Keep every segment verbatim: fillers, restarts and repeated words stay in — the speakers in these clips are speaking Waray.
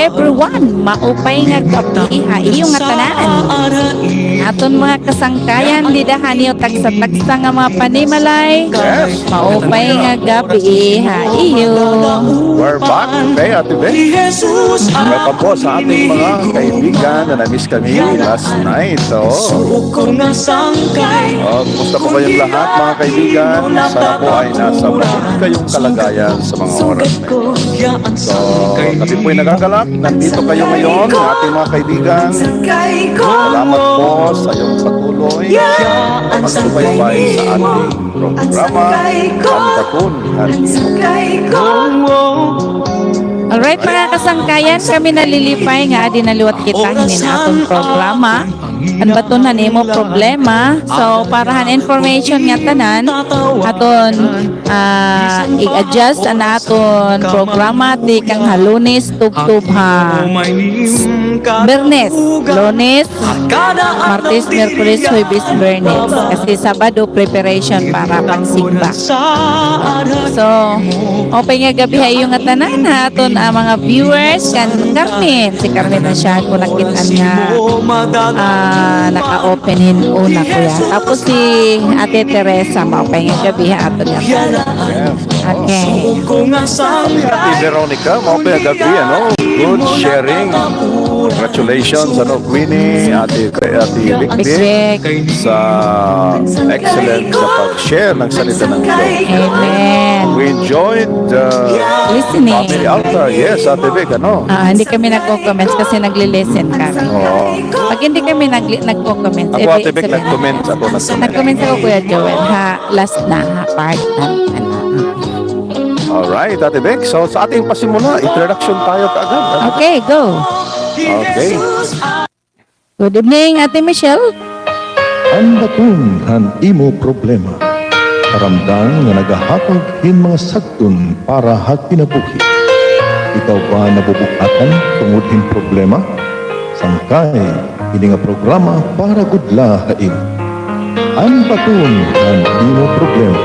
Everyone, maupay nga gab-i ha iyo ngatanan. Aton mga kasangkayan dida han iyo tagsa-tagsa nga mga panimalay. Yes. Maupay nga gab-i ha iyo. We're back. Okay, Ate Beth. Welcome po sa ating mga kaibigan na na-miss kami last night. Oo. Oh, kumusta po kayong lahat, mga kaibigan? Sana po ay nasa mabuti kayong kalagayan sa mga oras na ito. So, kami po'y nagagalak. Nandito kayo ngayon, ating mga kaibigan. Salamat po sa iyong patuloy na pagsubaybay sa ating programa, An Baton han Imo. Alright, mga kasangkayan, kami nalilipay nga adi na liwat kita hinin aton programa. An Baton han Imo Problema. So, para han information nga tanan, aton, ah, i-adjust an aton programa tikang ha Lunes tubtob ha Biyernes, Lunes, Martes, Miyerkules, Huwebes, Biyernes. Kasi Sabado, preparation para pagsimba. So, maupay nga gab-i ha iyo ngatanan, ha aton, ah, mga viewers, kan Carmen. Si Carmen na siya, kung nakit-an nga, ah, naka-open hin una, kuya. Tapos si Ate Teresa, maupay nga gab-i ha aton ngatanan. Okay. Ate Veronica, maupay nga gab-i, ano? Good sharing. Congratulations, ano, Queenie, Ate, Ate Vic Vic, Vic, sa excellent na pag-share ng salita ng Diyos. Amen. We enjoyed the Listening. Family altar. Yes, Ate Vic, ano? Ah, hindi kami nagko-comments kasi nagle-listen kami. Oo. Pag hindi kami nagli-, nagko-comments, ako, eh, Ate Vic, sabihin, nag-comments ako, nag-comments. Nag-comments ako, Kuya Joel, ha, last na, ha, part na, ano. Alright, Ate Vic. So, sa ating pasimula, introduction tayo kaagad, ano? Okay, go. Okay. Good evening, Ate Michelle. An Baton han Imo Problema. Karamdan nga nagahatag hin mga sagdon para ha kinabuhi. Ikaw ba nabubug-atan tungod hin problema? Sangkay, ini nga programa para gud la ha imo. An Baton han Imo Problema.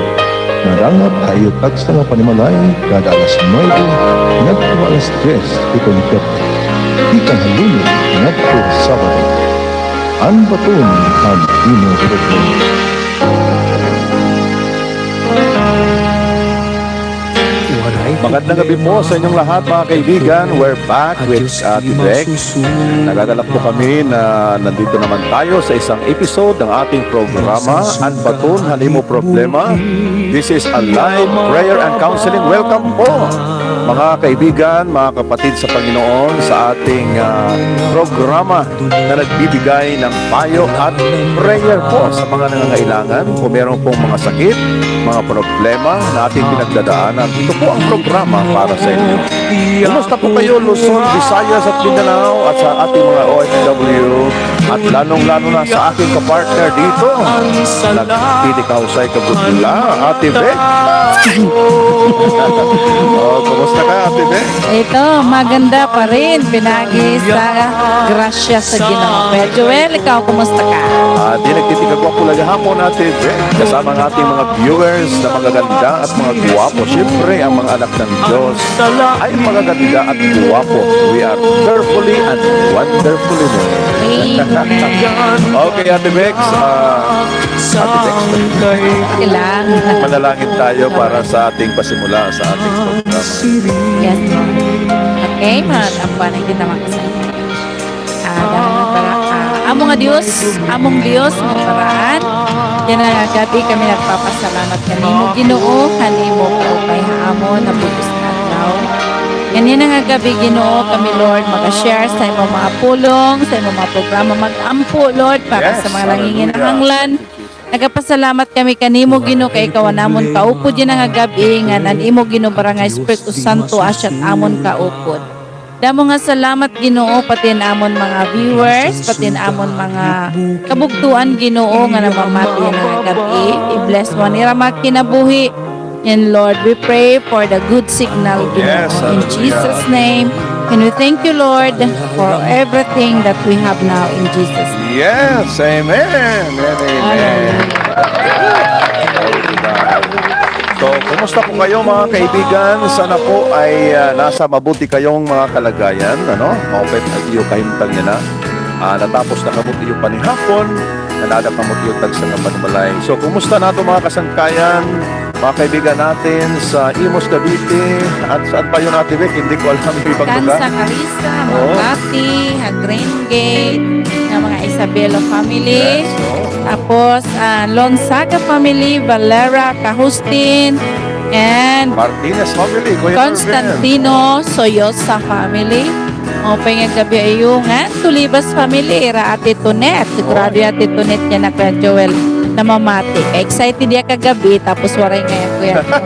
Nadangat ha iyo tagsa nga panimalay kada alas nuwebe ngadto alas tres hiton gab-i, tikang ha Lunes ngadto Sabado. An Baton han Imo Problema. Magandang gabi po sa inyong lahat, mga kaibigan. We're back with Ate Bec. Nagagalak po kami na nandito naman tayo sa isang episode ng ating programa, An Baton han Imo Problema. This is a live prayer and counseling. Welcome po, mga kaibigan, mga kapatid sa Panginoon, sa ating, ah, programa na nagbibigay ng payo at prayer po sa mga nangangailangan. Kung meron pong mga sakit, mga problema na ating pinagdadaanan, ito po ang programa para sa inyo. Kumusta po kayo, Luzon, Visayas at Mindanao, at sa ating mga O F W, at lalong-lalo na sa aking kapartner dito, nagtitikaw sa ikabudla, Ate Bec? Oh, kumusta ka, Ate Bec? Ito, maganda pa rin, pinagi sa grasya sa Ginoo. Kuya Joel, ikaw, kumusta ka? Ah, di nagtitikagwa po la gihapon, Ate Bec. Kasama ang ating mga viewers na magaganda at mga guwapo. Siyempre, ang mga anak ng Diyos ay magaganda at guwapo. We are fearfully and wonderfully made. Amen. Okay, Ate Bec, ah, Ate Bec. Okay lang. Manalangin tayo para sa ating pasimula sa ating programa. Yes, Lord. Okay, mga tampuanan kita, mga kasama. Ah, dahil para, ah, amo nga Dios, among Dios, nga paraan. Yana nga gab-i kami nagpapasalamat kanimo, Ginoo, han imo kaupay ha amon nga bug-os nga adlaw. Yana nga gab-i, Ginoo, kami, Lord, maga-share sa imo mga pulong, sa imo mga programa, mag-ampo, Lord, para sa mga nanginginahanglan. Nagapasalamat kami kanimo, Ginoo, kay ikaw an amon kaupod yana nga gab-i, ngan an imo, Ginoo, Barangay Espiritu Santo, asya it amon kaupod. Damo nga salamat, Ginoo, pati an amon mga viewers, pati an amon mga kabugtoan, Ginoo, nga namamati yana nga gab-i. I-bless mo an ira mga kinabuhi. And Lord, we pray for the good signal, Ginoo, in Jesus' name. And we thank you, Lord, for everything that we have now in Jesus' name. Yes, amen and amen. Hallelujah. Glory to God. So, kumusta po kayo, mga kaibigan? Sana po ay, ah, nasa mabuti kayong mga kalagayan, ano? Maupay pa iyo kahimtang yana. Ah, natapos na kamo iyo panihapon, nanada kamo iyo tagsa nga panimalay. So, kumusta nato mga kasangkayan, mga kaibigan natin sa Imus, Cavite, at saan pa yun, Ate Bec? Hindi ko alam yung ibang lugar. Sa Carissa, oo. Makati, ha Green Gate, ng mga Isabelo family. Yes, oo. Tapos, ah, Lonzaga family, Valera, Cahustin, and Martinez family, Kuya Constantino Soyosa family. Maupay nga gab-i ha iyo ngan Tulibas family, ira Ate Tonet. Sigurado hi Ate Tonet yana, Kuya Joel, namamati. Excited hiya kagab-i, tapos waray ngay-an, Kuya Joel.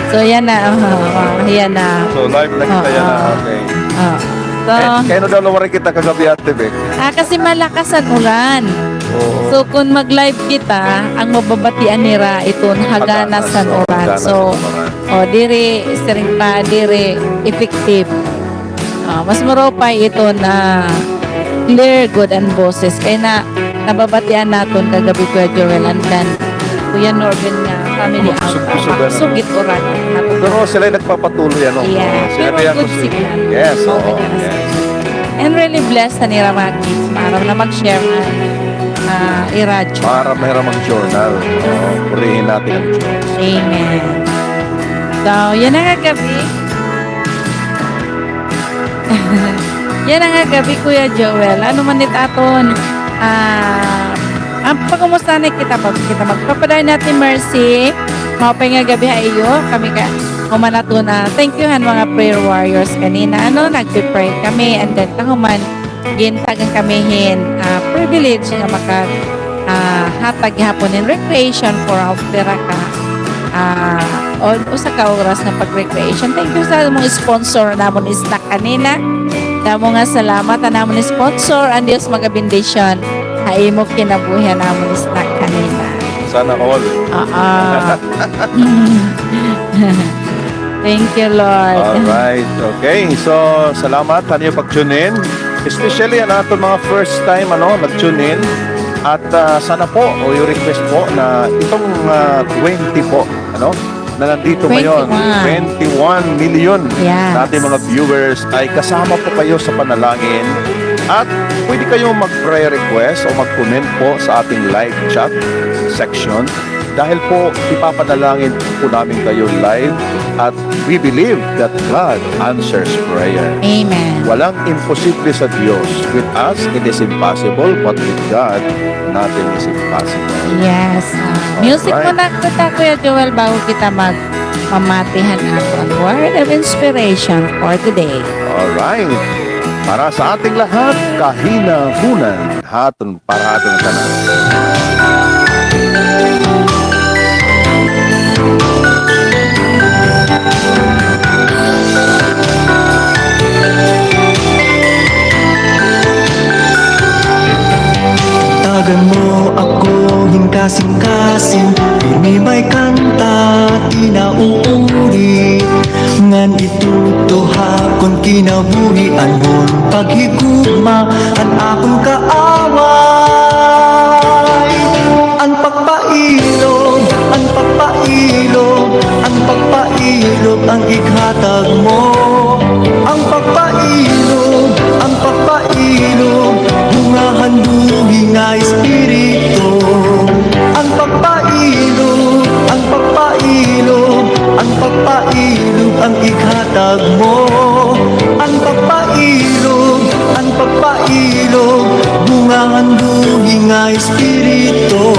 So, yana, oh, oh, yana. So, live na kita yana. Oo. Okay. Oo. So, kay, kay ano daw waray kita kagab-i, Ate Bec? Ah, kasi malakas an uran. Oo. So, kun mag-live kita, an mababatian nira iton haganas han uran. Haganas han uran. So, oh, diri, siring pa, diri effective. Ah, mas maupay iton clear gud an boses. Kay na, nababatian naton kagab-i, Kuya Joel, and then Kuya Norvin nga family out. Makusog-kusog, ano? Makusog it uran. Pero sila nagpapatuloy, ano? Yeah. Pero good signal. Yes, oo, yes. And really blessed an ira mga kids. Maaram na mag-share nga, ah, iradyo. Maaram na hira mag-journal. Purihin natin ang Diyos. Amen. So, yana nga gab-i. Yana nga gab-i, Kuya Joel. Ano man it aton, ah, an pagkumusta na kita, pag kita magpapadayon natin, Mercy. Maupay nga gab-i ha iyo. Kami ka, human aton, ah, thank you han mga prayer warriors kanina. Ano, nagpe-pray kami, and then kahuman, gintagan kami hin, ah, privilege nga maka, ah, hatag gihapon hin recreation for a pira ka, ah, o, usa ka oras nga pag-recreation. Thank you sa mga sponsor namon snack kanina. Damo nga salamat an amon sponsor. An Dios magabendisyon ha imo kinabuhi an amon snack kanina. Sana all. Oo. Thank you, Lord. All right. Okay. So, salamat han iyo pag-tune in. Especially an aton mga first time, ano, nag-tune in. At, ah, sana po, o yung request po na itong, ah, twenty po, ano, na nandito ngayon, twenty-one. Twenty-one million na ating mga viewers ay kasama po kayo sa panalangin. At pwede kayong mag-prayer request o mag-comment po sa ating live chat section. Dahil po, ipapanalangin po namin kayo live at we believe that God answers prayer. Amen. Walang imposible sa Diyos. With us, it is impossible, but with God, nothing is impossible. Yes. Ah, music muna kita, Kuya Joel, bago kita magpamati han aton word of inspiration for today. All right. Para sa ating lahat, kahinahunan ha aton para ha aton tanan. Tagan mo ako hin kasingkasing, pirmi may kanta, tinauuri, ngan ituto ha akon kinabuhi an paghigugma han akon kaaway. An pagpailob, an pagpailob, an pagpailob an ighatag mo. An pagpailob, an pagpailob, bunga han buhi nga espiritu. An pagpailob, an pagpailob, an pagpailob an ighatag mo. An pagpailob, an pagpailob, bunga han buhi nga espiritu.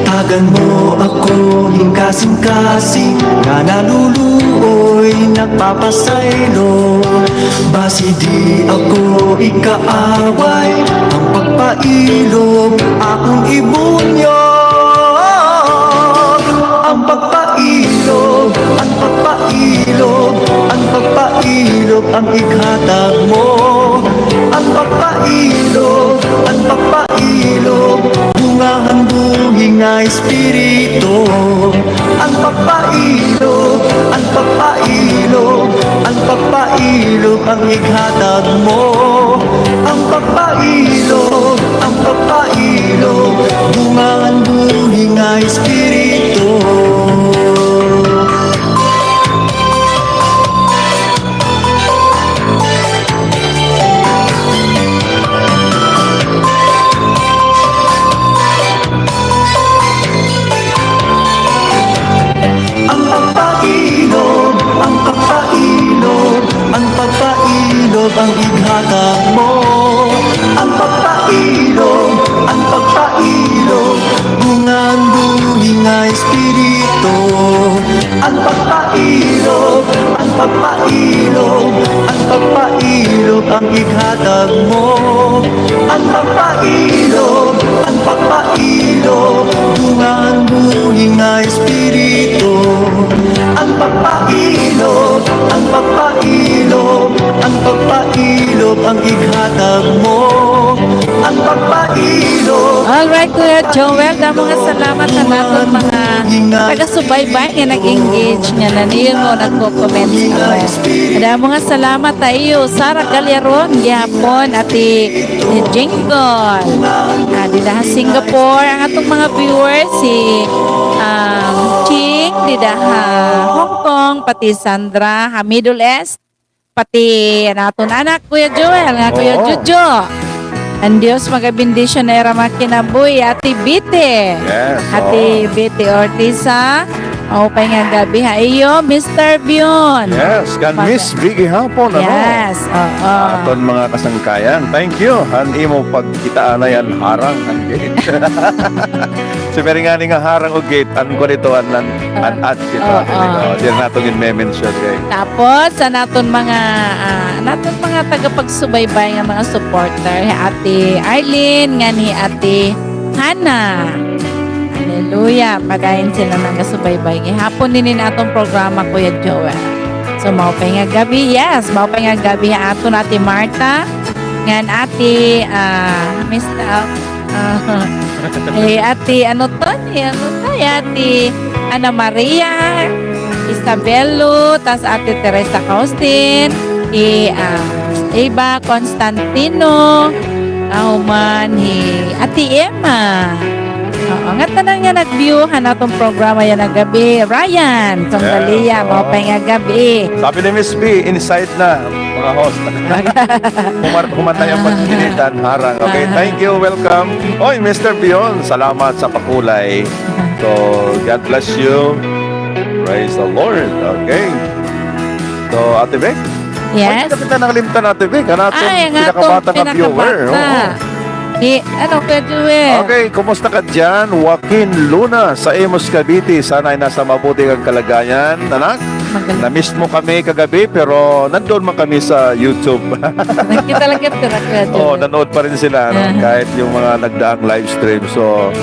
Tagan mo ako hin kasingkasing nga naluluoy, nagpapasaylo. Basi di ako ikaaway, an pagpailob akon ibunyog. An pagpailob, an pagpailob, an pagpailob an ighatag mo. An pagpailob, an pagpailob, bunga han buhi nga espiritu. An pagpailob, an pagpailob, an pagpailob an ighatag mo. An pagpailob, an pagpailob, bunga han buhi nga espiritu. Ang ighatag mo, ang pagpailob, ang pagpailob, bunga han buhi nga Espiritu. Ang pagpailob, ang pagpailob, ang pagpailob, ang ighatag mo. Ang pagpailob, ang pagpailob, bunga han buhi nga Espiritu. Ang pagpailob, ang pagpailob, ang pagpailob, ang ighatag mo. Ang pagpailob. Alright, Kuya Joel, damo nga salamat han aton mga taga-subaybay nga nag-engage, nga naniyo, nagko-comment kamo. Damo nga salamat ha iyo, Sarah Galeron, gihapon, Ate Jingle. Ah, dida ha Singapore, ang aton mga viewers, si, um, Ching, dida ha Hong Kong, pati Sandra, ha Middle East, pati an aton anak, Kuya Joel, nga Kuya Jojo. An Diyos magabendisyon ha ira mga kinabuhi, Ate Bite. Yes, Ate Bite Ortiz, ha? Maupay nga gab-i ha iyo, Mister Bion. Yes, kan Miss B gihapon, ano? Yes, oo. Aton mga kasangkayan. Thank you. Han imo pagkita anay an harang, an gate. Si Mary ngani nga harang o gate, an kuan ito, an, an, an, an, ito, oo. Diri naton gin-mention, okay. Tapos, an aton mga, ah, an aton mga tagapagsubaybay nga mga supporter, hi Ate Arlene, ngan hi Ate Hana. Hallelujah. Padayon sila nagasubaybay gihapon dinhi ha aton programa, Kuya Joel. So, maupay nga gab-i. Yes, maupay nga gab-i ha aton Ate Martha. Ngan Ate, ah, Mister, ah, eh, Ate, ano to? Eh, ano to? Eh, Ate Ana Maria Isabelo, tas Ate Teresa Caustin, hi, ah, Eva Constantino, ah, human hi Ate Emma. Oo, ngatanan nga nag-view han aton programa yana nga gab-i. Ryan Songdalia, maupay nga gab-i. Sabi ni Miss B, inside na, mga host. Humar-, human na an pagkikita han harang. Okay, thank you, welcome. Oy, Mister Bion, salamat sa pakulay. So, God bless you. Praise the Lord. Okay. So, Ate Bec? Yes. Ay, kita nakalimtan, Ate Bec. An aton pinakabata nga viewer. Oo. Hi, ano, Kuya Joel? Okay, kumusta ka diyan, Joaquin Luna, sa Imus, Cavite? Sana ay nasa mabuti kang kalagayan, anak. Magaling. Na-miss mo kami kagabi, pero nandoon man kami sa YouTube. Nagkita lang kita, Kuya Joel. Oo, nanood pa rin sila, no? Kahit yung mga nagdaang live stream. So,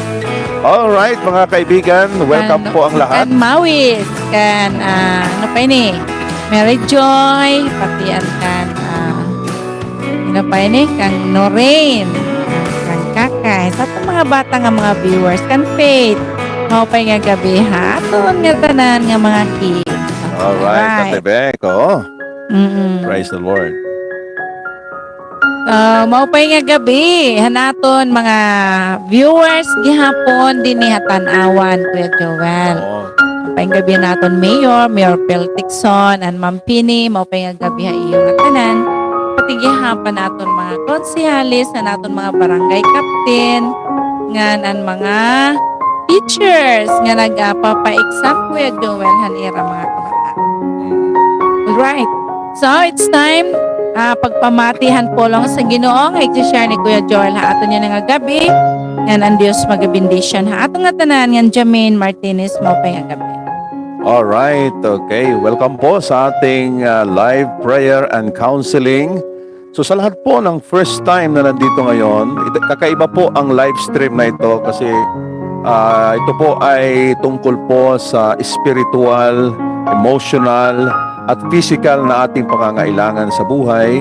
all right, mga kaibigan, welcome po ang lahat. Kan Mawis, kan, ah, ano pa ini? Mary Joy, pati an kan, ah, ano pa ini? Kan Noreen, kan Kakay. Sa aton mga bata nga mga viewers, kan Faith. Maupay nga gab-i ha aton ngatanan nga mga kids. All right, Ate Bec, oo. Mm-mm. Praise the Lord. Ah, maupay nga gab-i han aton mga viewers gihapon dinhi ha Tanauan, Kuya Joel. Oo. Maupay nga gab-i han aton mayor, Mayor Phil Tecson, an Ma'am Pini, maupay nga gab-i ha iyo ngatanan. Pati gihapon aton mga konsehales, an aton mga barangay captain, ngan an mga teachers nga nagpapa-exam, Kuya Joel, han ira mga kabataan. All right. So, it's time, ah, pagpamati han pulong sa Ginoo nga ig-share ni Kuya Joel ha aton yana nga gab-i. Ngan an Diyos magabendisyon ha aton ngatanan, ngan Jamin Martinez, maupay nga gab-i. All right, okay. Welcome po sa ating, ah, live prayer and counseling. So, sa lahat po ng first time na nandito ngayon, ito, kakaiba po ang live stream na ito kasi, ah, ito po ay tungkol po sa spiritual, emotional, at physical na ating pangangailangan sa buhay,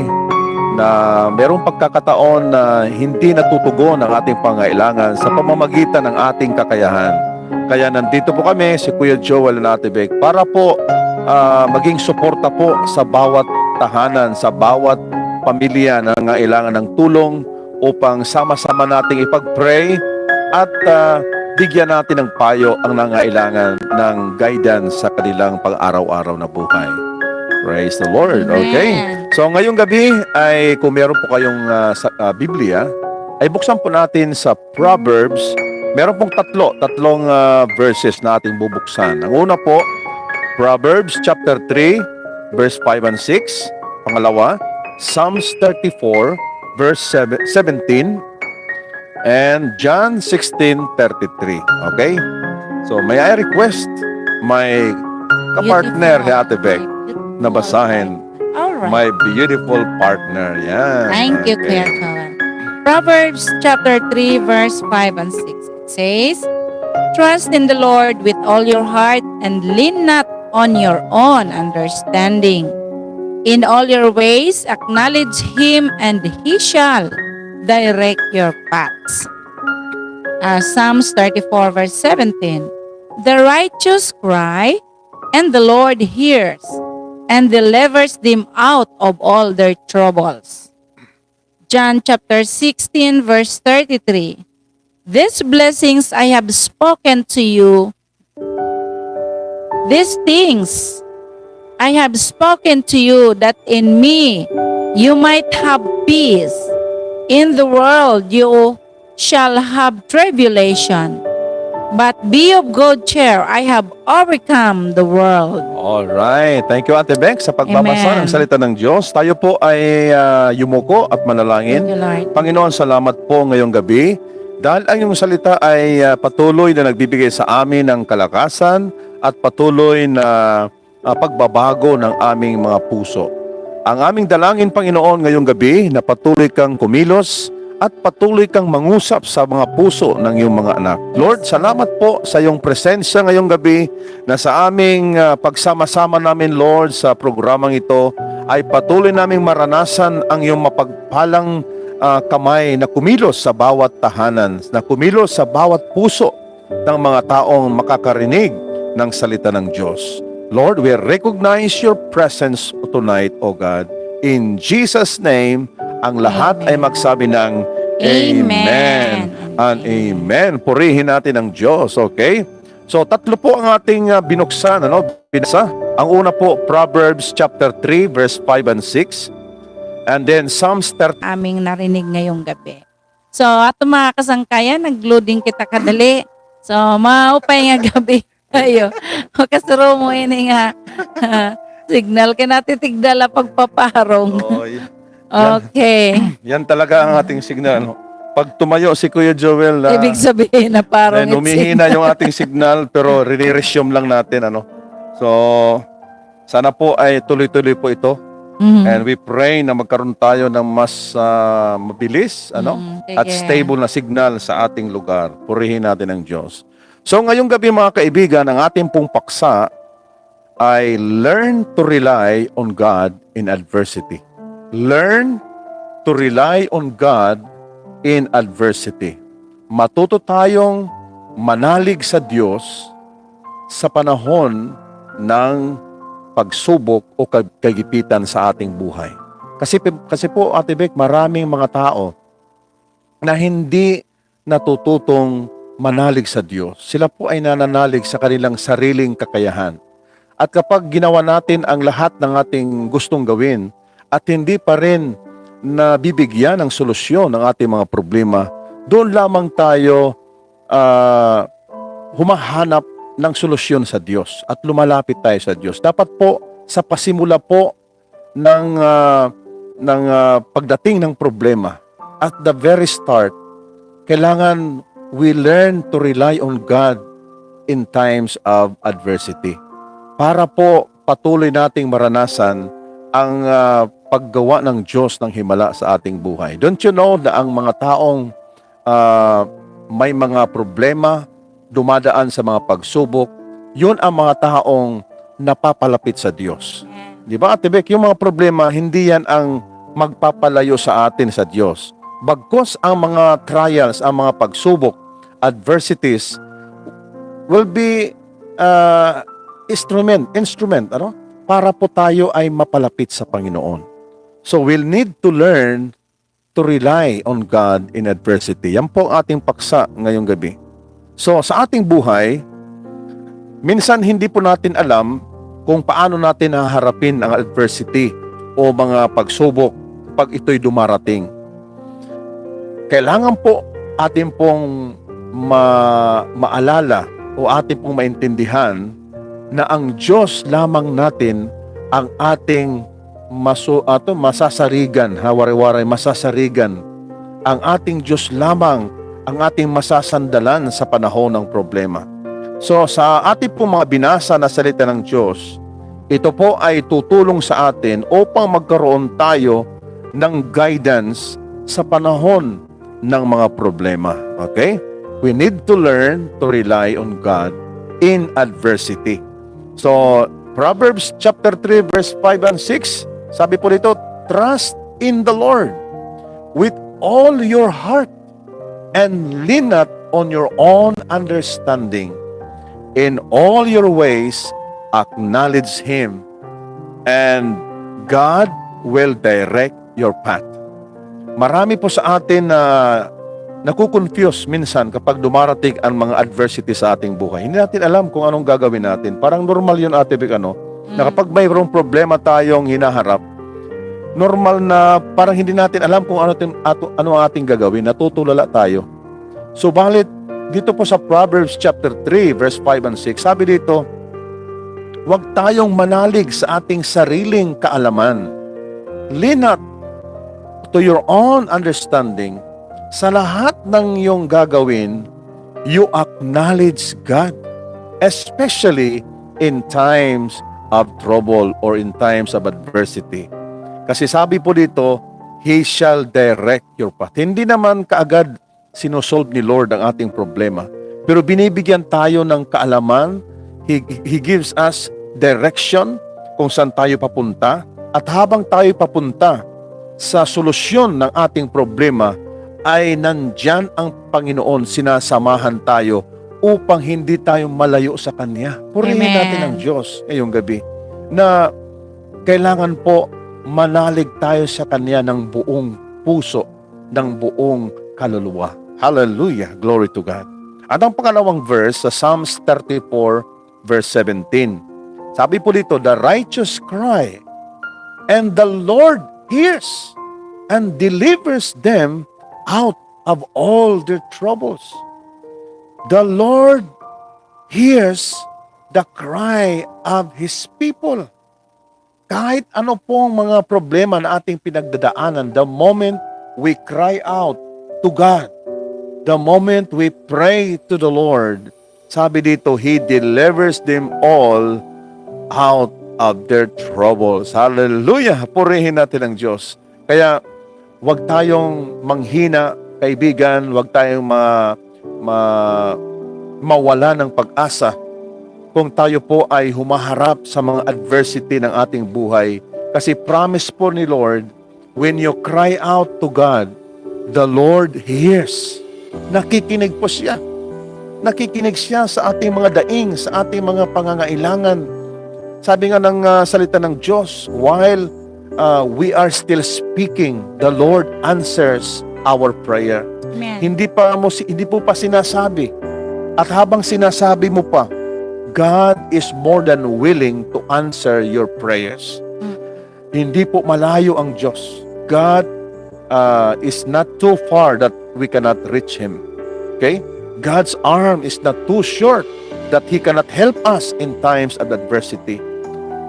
na merong pagkakataon na hindi natutugon ang ating pangangailangan sa pamamagitan ng ating kakayahan. Kaya nandito po kami, si Kuya Joel and Ate Bec, para po, ah, maging suporta po sa bawat tahanan, sa bawat pamilya na nangangailangan ng tulong, upang sama-sama nating ipag-pray at, ah, bigyan natin ng payo ang nangangailangan ng guidance sa kanilang pang-araw-araw na buhay. Praise the Lord. Amen. Okay. So, ngayong gabi ay kung meron po kayong, ah, sa, ah, Biblia, ay buksan po natin sa Proverbs. Meron pong tatlo, tatlong, ah, verses na ating bubuksan. Ang una po, Proverbs chapter three, verse five and six. Pangalawa, Psalms thirty-four, verse seven, seventeen, and John sixteen thirty-three. Okay? So, may I request my kapartner hi Ate Bec na basahin. All right. My beautiful partner. Yan. Thank you, okay. Kuya Joel. Proverbs chapter three, verse five and six. It says, "Trust in the Lord with all your heart and lean not on your own understanding. In all your ways, acknowledge Him, and He shall direct your paths." Uh, Psalms thirty-four, verse seventeen. "The righteous cry, and the Lord hears, and delivers them out of all their troubles." John chapter sixteen, verse thirty-three. "These blessings I have spoken to you, these things I have spoken to you, that in me you might have peace. In the world you shall have tribulation, but be of good cheer, I have overcome the world." All right. Thank you, Ate Bec, sa pagbabasa ng salita ng Diyos. Tayo po ay, ah, yumuko at manalangin. Thank you, Lord. Panginoon, salamat po ngayong gabi dahil ang iyong salita ay, ah, patuloy na nagbibigay sa amin ng kalakasan at patuloy na, ah, pagbabago ng aming mga puso. Ang aming dalangin, Panginoon, ngayong gabi na patuloy kang kumilos at patuloy kang mangusap sa mga puso ng iyong mga anak. Lord, salamat po sa iyong presensya ngayong gabi na sa aming, ah, pagsama-sama namin, Lord, sa programang ito ay patuloy naming maranasan ang iyong mapagpalang, ah, kamay na kumilos sa bawat tahanan, na kumilos sa bawat puso ng mga taong makakarinig ng salita ng Diyos. Lord, we recognize your presence tonight, O God. In Jesus' name, ang lahat ay magsabi ng amen and amen. Purihin natin ang Diyos, okay? So, tatlo po ang ating, ah, binuksan, ano, binasa. Ang una po, Proverbs chapter three, verse five and six. And then, Psalms thirty. Aming narinig ngayong gabi. So, ato mga kasangkayan, nag-loading kita kadali. So, maupay nga gabi. Ayo, makasuromo ini nga signal kay natitigda la pagpaparong. Oy. Okay. Yan talaga ang ating signal, ano? Pag tumayo si Kuya Joel, ah, ibig sabihin na parang humihina yung ating signal, pero riniresume lang natin, ano? So, sana po ay tuloy-tuloy po ito. Mhm. And we pray na magkaroon tayo ng mas, ah, mabilis, ano, at stable na signal sa ating lugar. Purihin natin ang Diyos. So, ngayong gabi, mga kaibigan, ang ating pong paksa ay learn to rely on God in adversity. Learn to rely on God in adversity. Matuto tayong manalig sa Diyos sa panahon ng pagsubok o kag-, kagipitan sa ating buhay. Kasi, kasi po, Ate Bec, maraming mga tao na hindi natututong manalig sa Diyos. Sila po ay nananalig sa kanilang sariling kakayahan. At kapag ginawa natin ang lahat ng ating gustong gawin at hindi pa rin nabibigyan ng solusyon ang ating mga problema, doon lamang tayo, ah, humahanap ng solusyon sa Diyos at lumalapit tayo sa Diyos. Dapat po, sa pasimula po ng, ah, ng, ah, pagdating ng problema, at the very start, kailangan we learn to rely on God in times of adversity. Para po patuloy nating maranasan ang, ah, paggawa ng Diyos ng himala sa ating buhay. Don't you know na ang mga taong, ah, may mga problema, dumadaan sa mga pagsubok, yun ang mga taong napapalapit sa Diyos. Amen. Di ba, Ate Bec, yung mga problema, hindi yan ang magpapalayo sa atin sa Diyos. Bagkus ang mga trials, ang mga pagsubok, adversities, will be, ah, instrument, instrument, ano? Para po tayo ay mapalapit sa Panginoon. So we'll need to learn to rely on God in adversity. Yan po ang ating paksa ngayong gabi. So, sa ating buhay, minsan hindi po natin alam kung paano natin haharapin ang adversity o mga pagsubok pag ito'y dumarating. Kailangan po atin pong ma-, maalala o atin pong maintindihan na ang Diyos lamang natin ang ating masu-, ato, masasarigan, ha, Waray-Waray, masasarigan. Ang ating Diyos lamang ang ating masasandalan sa panahon ng problema. So, sa ating pong mga binasa na salita ng Diyos, ito po ay tutulong sa atin upang magkaroon tayo ng guidance sa panahon ng mga problema. Okay? We need to learn to rely on God in adversity. So, Proverbs chapter three, verse five and six, sabi po dito, "Trust in the Lord with all your heart and lean not on your own understanding. In all your ways, acknowledge Him, and God will direct your path." Marami po sa atin na nakukonfuse minsan kapag dumarating ang mga adversity sa ating buhay. Hindi natin alam kung anong gagawin natin. Parang normal yun, Ate Vic, ano? Na kapag mayroong problema tayong hinaharap, normal na parang hindi natin alam kung ano, tin-, ato, ano ang ating gagawin. Natutulala tayo. Subalit, dito po sa Proverbs chapter three, verse five and six, sabi dito, "Huwag tayong manalig sa ating sariling kaalaman. Lean not to your own understanding. Sa lahat ng iyong gagawin, you acknowledge God, especially in times of trouble or in times of adversity." Kasi sabi po dito, "He shall direct your path." Hindi naman kaagad sinosolve ni Lord ang ating problema. Pero binibigyan tayo ng kaalaman, He, He gives us direction kung saan tayo papunta. At habang tayo papunta sa solusyon ng ating problema, ay nandiyan ang Panginoon, sinasamahan tayo upang hindi tayo malayo sa Kanya. Purihin natin ang Diyos ngayong gabi na kailangan po manalig tayo sa Kanya ng buong puso, ng buong kaluluwa. Hallelujah! Glory to God. At ang pangalawang verse sa Psalms thirty-four, verse seventeen. Sabi po dito, "The righteous cry, and the Lord hears and delivers them out of all their troubles." The Lord hears the cry of His people. Kahit ano pong mga problema na ating pinagdadaanan, the moment we cry out to God, the moment we pray to the Lord, sabi dito, He delivers them all out of their troubles. Hallelujah! Purihin natin ang Diyos. Kaya, huwag tayong manghina, kaibigan, huwag tayong ma-, ma-, mawala ng pag-asa kung tayo po ay humaharap sa mga adversity ng ating buhay. Kasi promise po ni Lord, when you cry out to God, the Lord hears. Nakikinig po Siya. Nakikinig Siya sa ating mga daing, sa ating mga pangangailangan. Sabi nga ng, ah, salita ng Diyos, while, ah, we are still speaking, the Lord answers our prayer. Amen. Hindi pa mo si-, hindi po pa sinasabi. At habang sinasabi mo pa, God is more than willing to answer your prayers. Mm. Hindi po malayo ang Diyos. God, ah, is not too far that we cannot reach Him. Okay? God's arm is not too short that He cannot help us in times of adversity.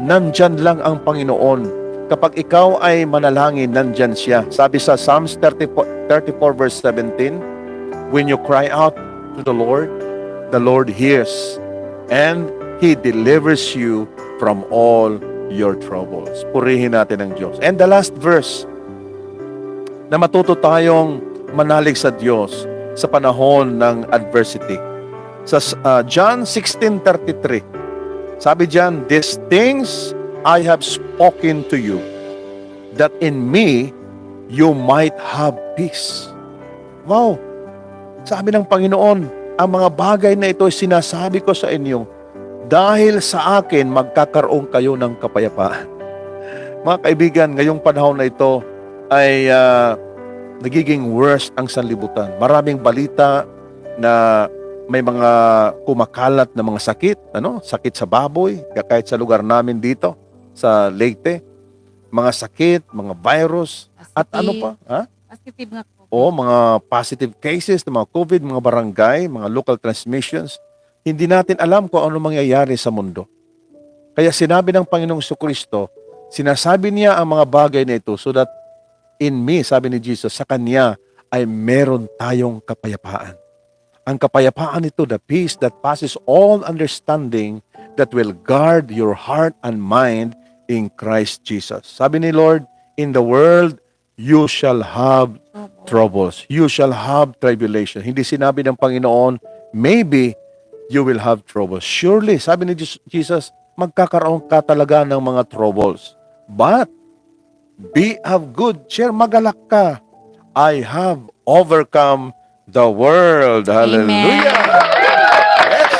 Nandiyan lang ang Panginoon. Kapag ikaw ay manalangin, nandiyan Siya. Sabi sa Psalms thirty-four, thirty-four verse seventeen, "When you cry out to the Lord, the Lord hears, and He delivers you from all your troubles." Purihin natin ang Diyos. And the last verse, na matuto tayong manalig sa Diyos sa panahon ng adversity. Sa, ah, John sixteen thirty-three, sabi diyan, "These things I have spoken to you, that in me you might have peace." Wow! Sabi ng Panginoon, "Ang mga bagay na ito ay sinasabi ko sa inyo, dahil sa akin, magkakaroon kayo ng kapayapaan." Mga kaibigan, ngayong panahon na ito ay, ah, nagiging worse ang sanlibutan. Maraming balita na may mga kumakalat na mga sakit, ano, sakit sa baboy, kahit sa lugar namin dito, sa Leyte, mga sakit, mga virus, at ano pa, ha? Positive nga COVID. Oo, mga positive cases ng mga COVID, mga barangay, mga local transmissions. Hindi natin alam kung ano mangyayari sa mundo. Kaya sinabi ng Panginoong Jesucristo, Sinasabi niya ang mga bagay na ito so that in me, sabi ni Jesus, sa kanya ay meron tayong kapayapaan. Ang kapayapaan nito, the peace that passes all understanding, that will guard your heart and mind in Christ Jesus. Sabi ni Lord, "In the world, you shall have troubles. You shall have tribulation." Hindi sinabi ng Panginoon, "Maybe you will have troubles." Surely, sabi ni Jis-, Jesus, magkakaroon ka talaga ng mga troubles. But, be of good cheer, magalak ka. "I have overcome the world." Hallelujah! Yes!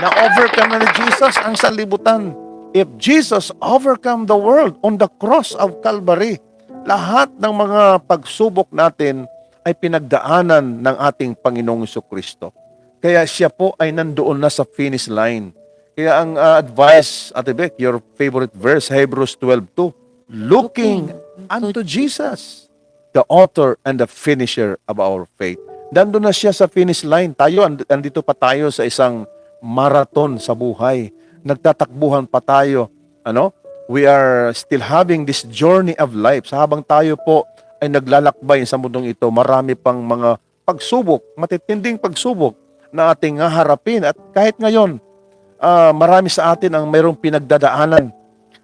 Na-overcome na ni Jesus ang sanlibutan. If Jesus overcome the world on the cross of Calvary, lahat ng mga pagsubok natin ay pinagdaanan ng ating Panginoong Jesucristo. Kaya siya po ay nandoon na sa finish line. Kaya ang, ah, advice, Ate Bec, your favorite verse, Hebrews twelve two, "Looking unto Jesus, the author and the finisher of our faith." Nandun na siya sa finish line. Tayo, and-, andito pa tayo sa isang marathon sa buhay. Nagtatakbuhan pa tayo. Ano? We are still having this journey of life. Sa habang tayo po ay naglalakbay sa mundong ito, marami pang mga pagsubok, matitinding pagsubok na ating haharapin. At kahit ngayon, ah, marami sa atin ang mayroong pinagdadaanan,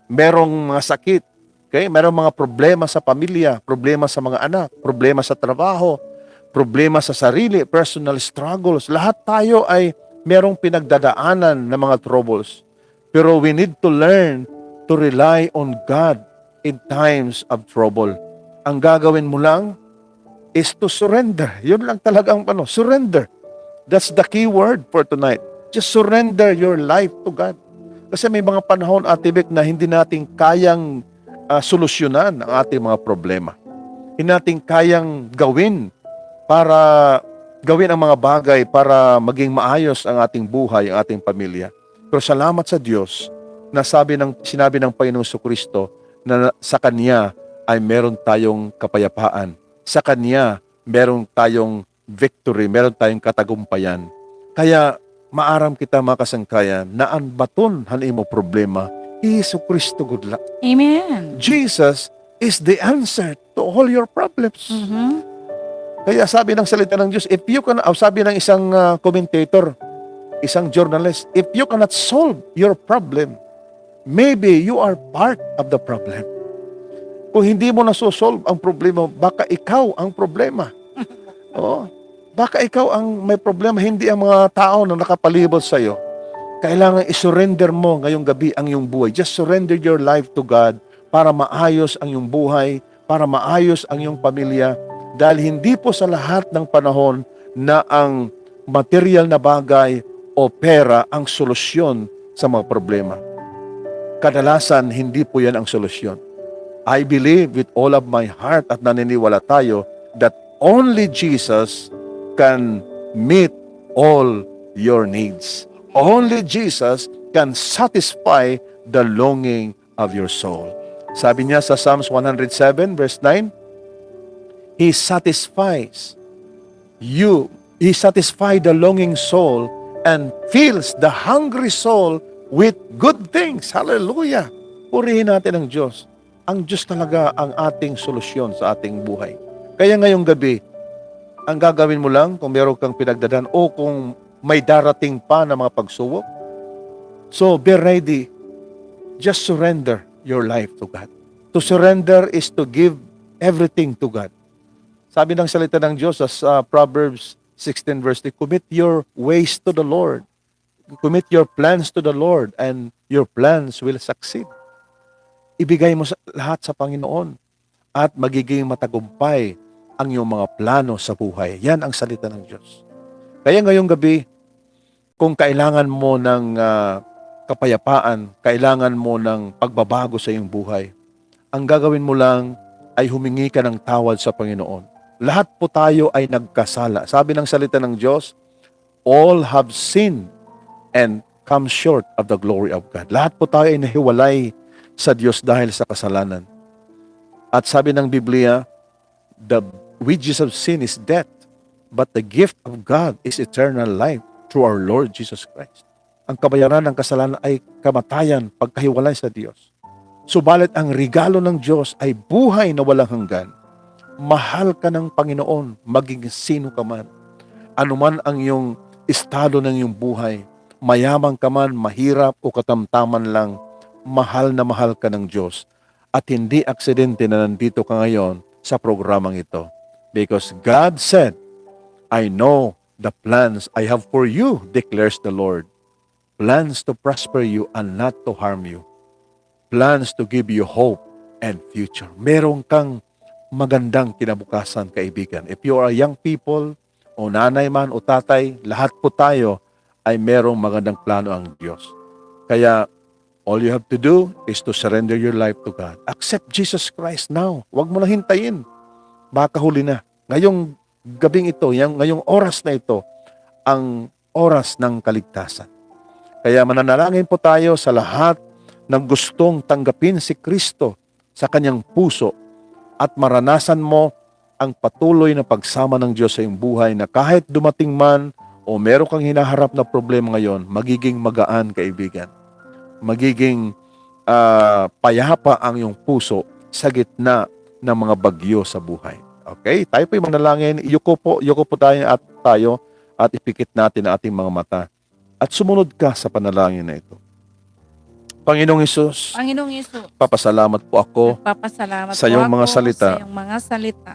mayroong mga sakit, okay? Mayroong mga problema sa pamilya, problema sa mga anak, problema sa trabaho, problema sa sarili, personal struggles. Lahat tayo ay mayroong pinagdadaanan na mga troubles. Pero we need to learn to rely on God in times of trouble. Ang gagawin mo lang is to surrender. Yun lang talaga ang ano, surrender. That's the key word for tonight. Just surrender your life to God. Kasi may mga panahon, Ate Bec, na hindi natin kayang, ah, solusyonan ang ating mga problema. Hindi natin kayang gawin para gawin ang mga bagay para maging maayos ang ating buhay, ang ating pamilya. Pero salamat sa Diyos na sabi ng, sinabi ng Panginoong Jesucristo na sa Kanya ay meron tayong kapayapaan. Sa Kanya, meron tayong victory, meron tayong katagumpayan. Kaya maaram kita, mga kasangkayan, na an baton han imo problema, hi Jesucristo gud la. Amen. Jesus is the answer to all your problems. Mhm. Kaya sabi ng salita ng Diyos, if you can, ah, sabi ng isang, ah, commentator, isang journalist, "If you cannot solve your problem, maybe you are part of the problem." Kung hindi mo nasosolve ang problema, baka ikaw ang problema. Oo. Baka ikaw ang may problema, hindi ang mga tao na nakapalibot sa'yo. Kailangan i-surrender mo ngayong gabi ang iyong buhay. Just surrender your life to God para maayos ang iyong buhay, para maayos ang iyong pamilya. Dahil hindi po sa lahat ng panahon na ang material na bagay o pera ang solusyon sa mga problema. Kadalasan, hindi po yan ang solusyon. I believe with all of my heart at naniniwala tayo that only Jesus can meet all your needs. Only Jesus can satisfy the longing of your soul. Sabi niya sa Psalms one hundred seven verse nine, "He satisfies you, He satisfies the longing soul and fills the hungry soul with good things." Hallelujah! Purihin natin ang Diyos. Ang Diyos talaga ang ating solusyon sa ating buhay. Kaya ngayong gabi, ang gagawin mo lang kung meron kang pinagdadaan o kung may darating pa na mga pagsubok, so be ready. Just surrender your life to God. To surrender is to give everything to God. Sabi ng salita ng Diyos sa, sa Proverbs sixteen verse three, "Commit your ways to the Lord." Commit your plans to the Lord and your plans will succeed. Ibigay mo sa, lahat sa Panginoon at magiging matagumpay ang iyong mga plano sa buhay. Yan ang salita ng Diyos. Kaya ngayong gabi, kung kailangan mo ng, ah, kapayapaan, kailangan mo ng pagbabago sa iyong buhay, ang gagawin mo lang ay humingi ka ng tawad sa Panginoon. Lahat po tayo ay nagkasala. Sabi ng salita ng Diyos, "All have sinned and come short of the glory of God." Lahat po tayo ay nahiwalay sa Diyos dahil sa kasalanan. At sabi ng Biblia, "The wages of sin is death, but the gift of God is eternal life through our Lord Jesus Christ." Ang kabayaran ng kasalanan ay kamatayan, pagkahiwalay sa Diyos. Subalit ang regalo ng Diyos ay buhay na walang hanggan. Mahal ka ng Panginoon, maging sino ka man. Ano man ang iyong estado ng iyong buhay, mayaman ka man, mahirap o katamtaman lang, mahal na mahal ka ng Diyos. At hindi aksidente na nandito ka ngayon sa programang ito. Because God said, "I know the plans I have for you," declares the Lord. "Plans to prosper you and not to harm you. Plans to give you hope and future." Meron kang magandang kinabukasan, kaibigan. If you are a young people, o nanay man, o tatay, lahat po tayo ay merong magandang plano ang Diyos. Kaya, all you have to do is to surrender your life to God. Accept Jesus Christ now. Huwag mo na hintayin. Baka huli na. Ngayong gabing ito, yang, ngayong oras na ito, ang oras ng kaligtasan. Kaya mananalangin po tayo sa lahat ng gustong tanggapin si Kristo sa kanyang puso at maranasan mo ang patuloy na pagsama ng Diyos sa iyong buhay, na kahit dumating man o meron kang hinaharap na problema ngayon, magiging magaan, kaibigan. Magiging, ah, payapa ang iyong puso sa gitna ng mga bagyo sa buhay. Okay? Tayo po'y manalangin. Yuko po, yuko po tayo at, tayo at ipikit natin ang ating mga mata. At sumunod ka sa panalangin na ito. Panginoong Hesus, Panginoong Hesus, papasalamat po ako nagpapasalamat sa po iyong mga ako salita. Sa iyong mga salita.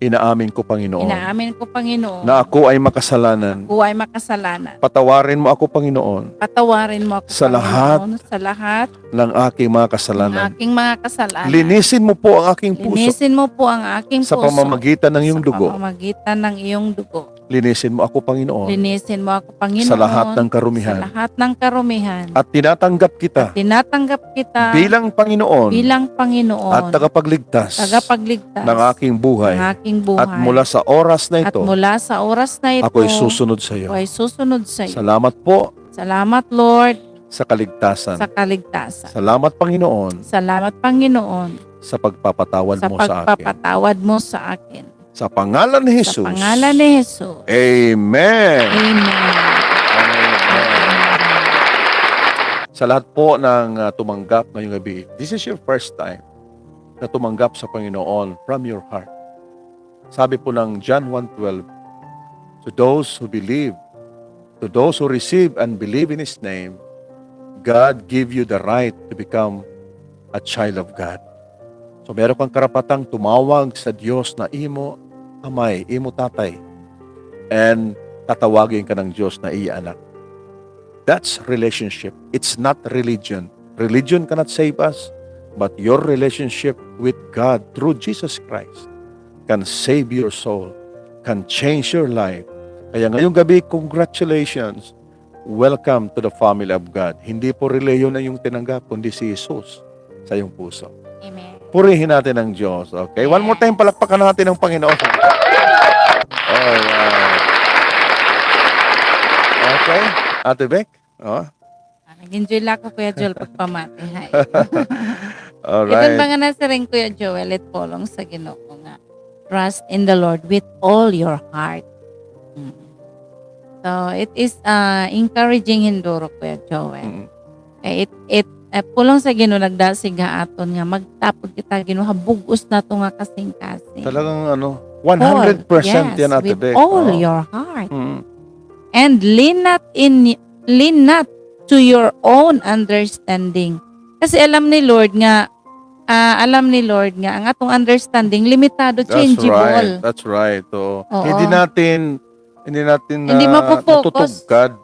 Inaamin ko, Panginoon, Inaamin ko, Panginoon, na ako ay makasalanan. Ako ay makasalanan. Patawarin mo ako, Panginoon, Patawarin mo ako, sa lahat Panginoon, sa lahat ng aking mga kasalanan. Ng aking mga kasalanan. Linisin mo po ang aking puso. Linisin mo po ang aking puso. Sa pamamagitan ng iyong dugo. Sa pamamagitan ng iyong dugo. Linisin mo ako, Panginoon. Linisin mo ako, Panginoon. Sa lahat ng karumihan. Sa lahat ng karumihan. At tinatanggap kita. At tinatanggap kita. Bilang Panginoon. Bilang Panginoon. At tagapagligtas. Tagapagligtas. Ng aking buhay. Ng aking buhay. At mula sa oras na ito. At mula sa oras na ito. Ako'y susunod sa iyo. Ako'y susunod sa iyo. Salamat po. Salamat, Lord. Sa kaligtasan. Sa kaligtasan. Salamat, Panginoon. Salamat, Panginoon. Sa pagpapatawad mo sa akin. Sa pagpapatawad mo sa akin. Sa pangalan ni Jesus. Sa pangalan ni Jesus. Amen. Amen. Amen. Sa lahat po ng, ah, tumanggap ngayong gabi, this is your first time na tumanggap sa Panginoon from your heart. Sabi po ng John one twelve, "To those who believe, to those who receive and believe in His name, God give you the right to become a child of God." So, meron kang karapatang tumawag sa Diyos na imo Amay, imo Tatay, and tatawagin ka ng Diyos na iya anak. That's relationship. It's not religion. Religion cannot save us, but your relationship with God through Jesus Christ can save your soul, can change your life. Kaya ngayong gabi, congratulations. Welcome to the family of God. Hindi po relihiyon ang iyong tinanggap, kundi si Jesus sa iyong puso. Amen. Purihin natin ang Diyos. Okay? One more time, palakpakan natin ang Panginoon. Alright. Okay? Ate Bec? Oh? Ah, nag-enjoy la ako, Kuya Joel, pagpamati. Hay. Alright. Iton mga nasiring, Kuya Joel, it pulong sa Ginoo nga, "Trust in the Lord with all your heart." Mm. So, it is, ah, encouraging hinduro, Kuya Joel. Mm. Eh, it, it, eh, pulong sa Ginoo nagdasig ha aton nga magtapod kita Ginoo ha bug-os nato nga kasingkasing. Talagang ano, one hundred percent yan, Ate Bec. All, yes, with all your heart. Mm. And lean not in, lean not to your own understanding. Kasi alam ni Lord nga, ah, alam ni Lord nga ang atong understanding limitado, changeable. That's right. That's right. Oo. Oo. Hindi natin, hindi natin, ah, matutugkad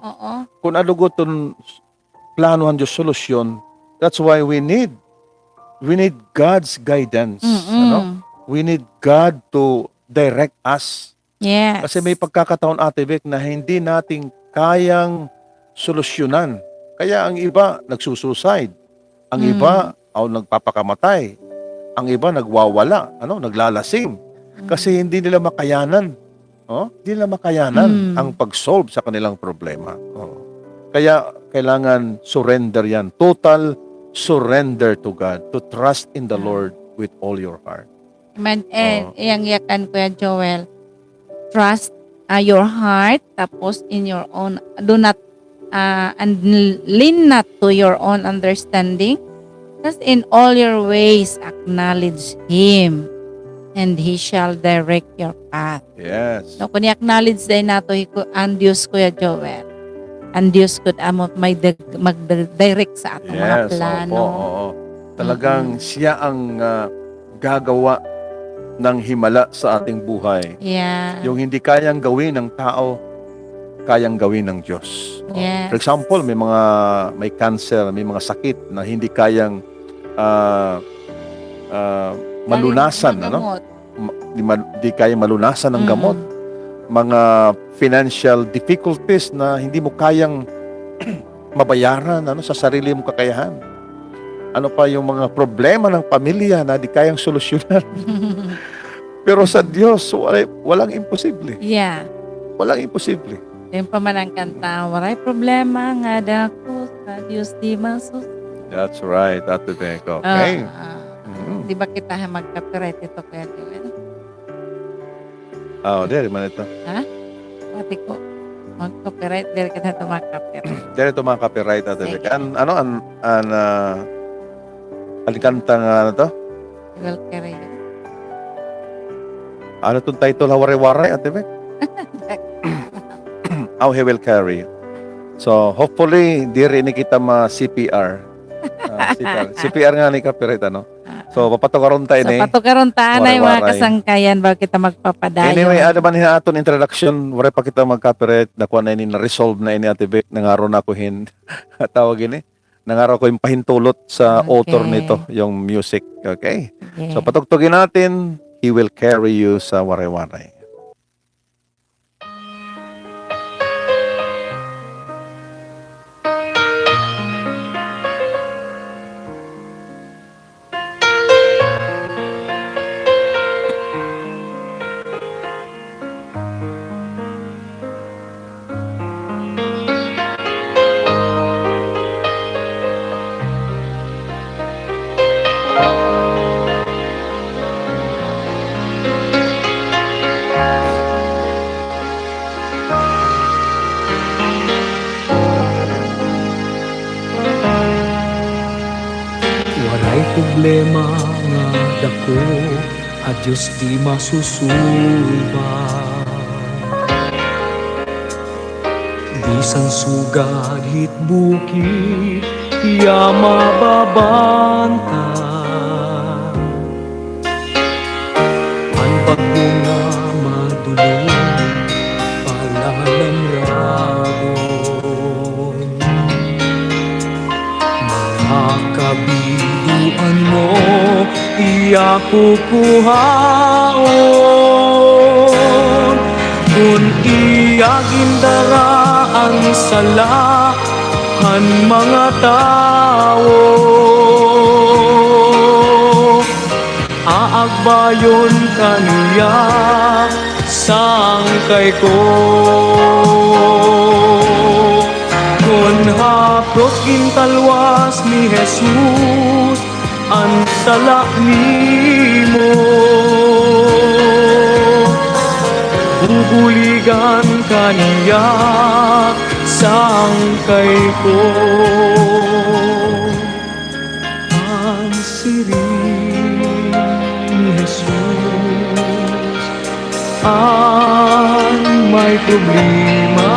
kung ano gud iton plano han Diyos, solusyon. That's why we need, we need God's guidance, ano? Mm-mm. We need God to direct us. Yes. Kasi may pagkakataon, Ate Bec, na hindi natin kayang solusyonan. Kaya ang iba nagsusuicide. Ang iba, mm, aw nagpapakamatay. Ang iba nagwawala, ano, naglalasing. Mm. Kasi hindi nila makayanan. Oh, hindi nila makayanan, mm, ang pag-solve sa kanilang problema. Oh. Kaya kailangan surrender yan. Total surrender to God, to trust in the, mm, Lord with all your heart. Amen. Eh, oh, iyang yakan, Kuya Joel, trust, ah, your heart, tapos in your own, do not, ah, and lean not to your own understanding. Just in all your ways, acknowledge Him, and He shall direct your path. Yes. No, kon i-acknowledge dayon nato hi Ku-, an Diyos, Kuya Joel, an Diyos gud amo may mag-direct sa aton mga plano. Yes, opo, oo. Talagang siya ang, ah, gagawa ng himala sa ating buhay. Yeah. Yung hindi kayang gawin ng tao, kayang gawin ng Diyos. Yes. For example, may mga, may cancer, may mga sakit na hindi kayang, ah, ah, malunasan, ano? Gamot. Ma-, di ma-, di kayang malunasan ng gamot. Mga financial difficulties na hindi mo kayang mabayaran, ano, sa sarili mong kakayahan. Ano pa yung mga problema ng pamilya na di kayang solusyonan. Pero sa Diyos, wala, walang imposible. Yeah. Walang imposible. Yung pa man ang kanta, "Waray problema nga dako, sa Diyos di masus-" That's right, Ate Bec. Okay. Ah, ah. Di ba kita ha mag-copyright ito, Kuya Joel? Ah, diri man ito. Ha? Pati ko, mag-copyright, diri kita ito mag-copyright. Diri ito mga copyright, Ate Bec. Sige. An-, ano, an-, an, ah, an kanta nga, ano to? He will carry you. Ano tong title ha Waray-Waray, Ate Bec? Oh, He Will Carry You. So, hopefully, diri ini kita ma-C P R. Ah, C P R. C P R nga ni copyright, ano? So, papatukaron ta ini. So, patukaron ta anay, mga kasangkayan, bago kita magpapadayon. Anyway, ada man hin aton introduction, waray pa kita mag-copyright, nakuha na ini, na-resolve na ini, Ate Bec, nangaro na ako hin, tawag ini, nangaro ko hin pahintulot sa author nito, yung music. Okay? So, patugtugin natin, He Will Carry You sa Waray-Waray. Waray problema nga dako, ha Diyos di masusulba. Bisan sugad hit bukid, iya mababantay. An bagyo nga madulong, palalamragon. Mga kabidoan mo, iya kukuhaon. Kon iya gindara an sala han mga tawo, aagbayon ka niya, sangkay ko. Kon ha krus gintalwas ni Jesus an sala nimo, bubuligan ka niya, sangkay ko. An siring ni Jesus, an may problema,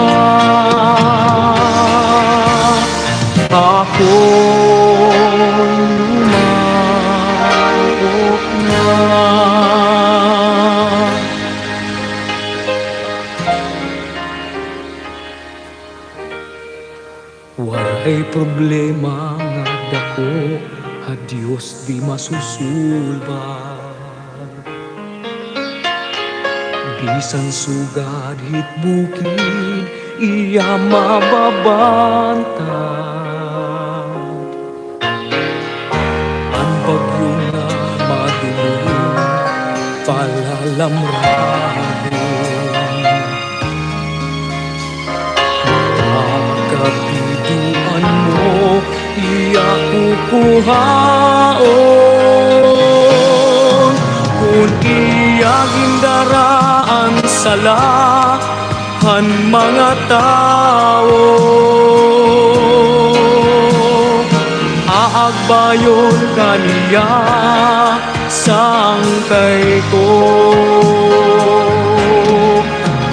ako lumakop na. Waray problema nga dako, ha Dios di masusulbad. Bisan sugad hit bukid, iya mababantad. An bagyo nga madulong, palalamragon. Mga kabidoan mo, iya kukuhaon. Kon iya gindara an sala han mga tawo, aagba Ayon kaniya, sangkay ko.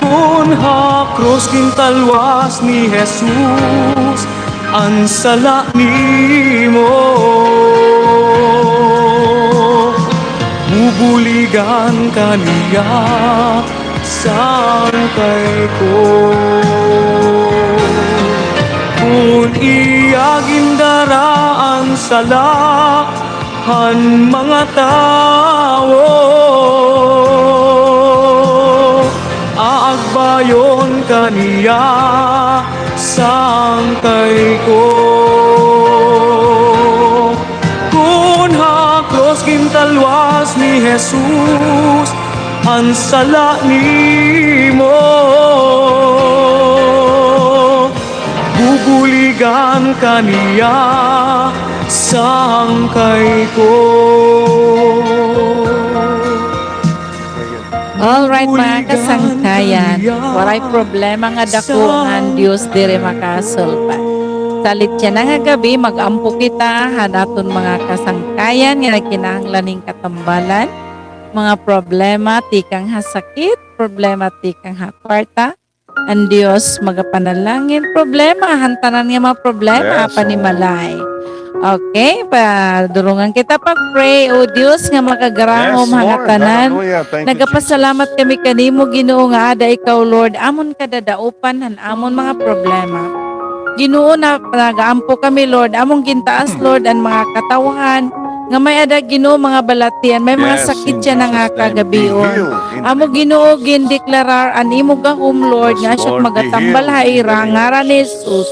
Kun ha krus gintalwas ni Jesus an sala nimo, bubuligan kaniya, sangkay ko. Kun iya gindara an sala han mga tawo, aagbayon kaniya, sangkay ko. Kun ha krus gintalwas ni Jesus an sala nimo, bubuligan kaniya, sangkay ko. All right, mga kasangkayan. Waray problema nga dako an Dios diri makasulbad. Salit yana nga gab-i, mag-ampo kita han aton mga kasangkayan nga nagkinahanglan hin katambalan. Mga problema tikang ha sakit, problema tikang ha kwarta. An Dios magapanalangin, problema, han tanan nga mga problema, panimalay. Okay, padurungan kita pag-pray. O Dios nga makagarahom ha ngatanan, nagapasalamat kami kanimo, Ginoo, nga ada ikaw, Lord, amon kadadaopan han amon mga problema. Ginoo, na nagaampo kami, Lord, amon gintaas, Lord, an mga katawhan nga may-ada, Ginoo, mga balatian, may mga sakit yana nga kagab-i. Amo, Ginoo, gindeklarar an imo gahom, Lord, nga asya magatambal ha ira, ngaran ni Jesus.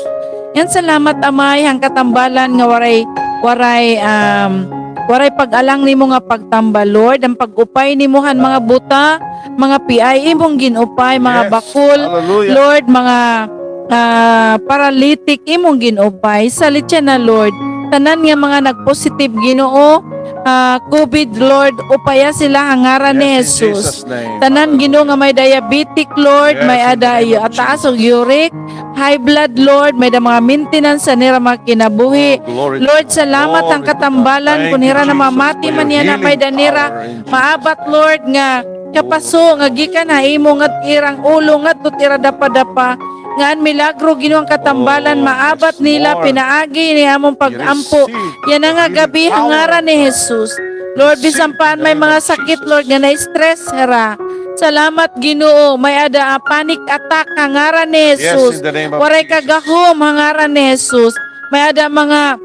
Ngan salamat, Amay, han katambalan nga waray, waray, um, waray pag-alang nimo nga pagtambal, Lord. An pag-upay nimo han mga buta, mga piay, imong gin-upay, mga bakol, Lord, mga, ah, paralytic, imong gin-upay. Salit yana, Lord, tanan nga mga nag-positive, Ginoo, ah, COVID, Lord, upaya sila ha ngaran ni Jesus. Tanan, Ginoo, nga may diabetic, Lord, may-ada taas og uric, high blood, Lord, may-ada mga maintenance han ira mga kinabuhi. Lord, salamat han katambalan kun hira namamati man yana, may-ada nira maabat, Lord, nga kapaso nga gikan ha imo ngadto irang ulo ngadto ira dapadapa. Nga an milagro, Ginoo, an katambalan maabat nila pinaagi ni amon pag-ampo yana nga gab-i ha ngaran ni Jesus. Lord, bisan pa an may mga sakit, Lord, nga na-stress hira. Salamat, Ginoo, may-ada, ah, panic attack ha ngaran ni Jesus. Waray kagahom ha ngaran ni Jesus. May-ada mga,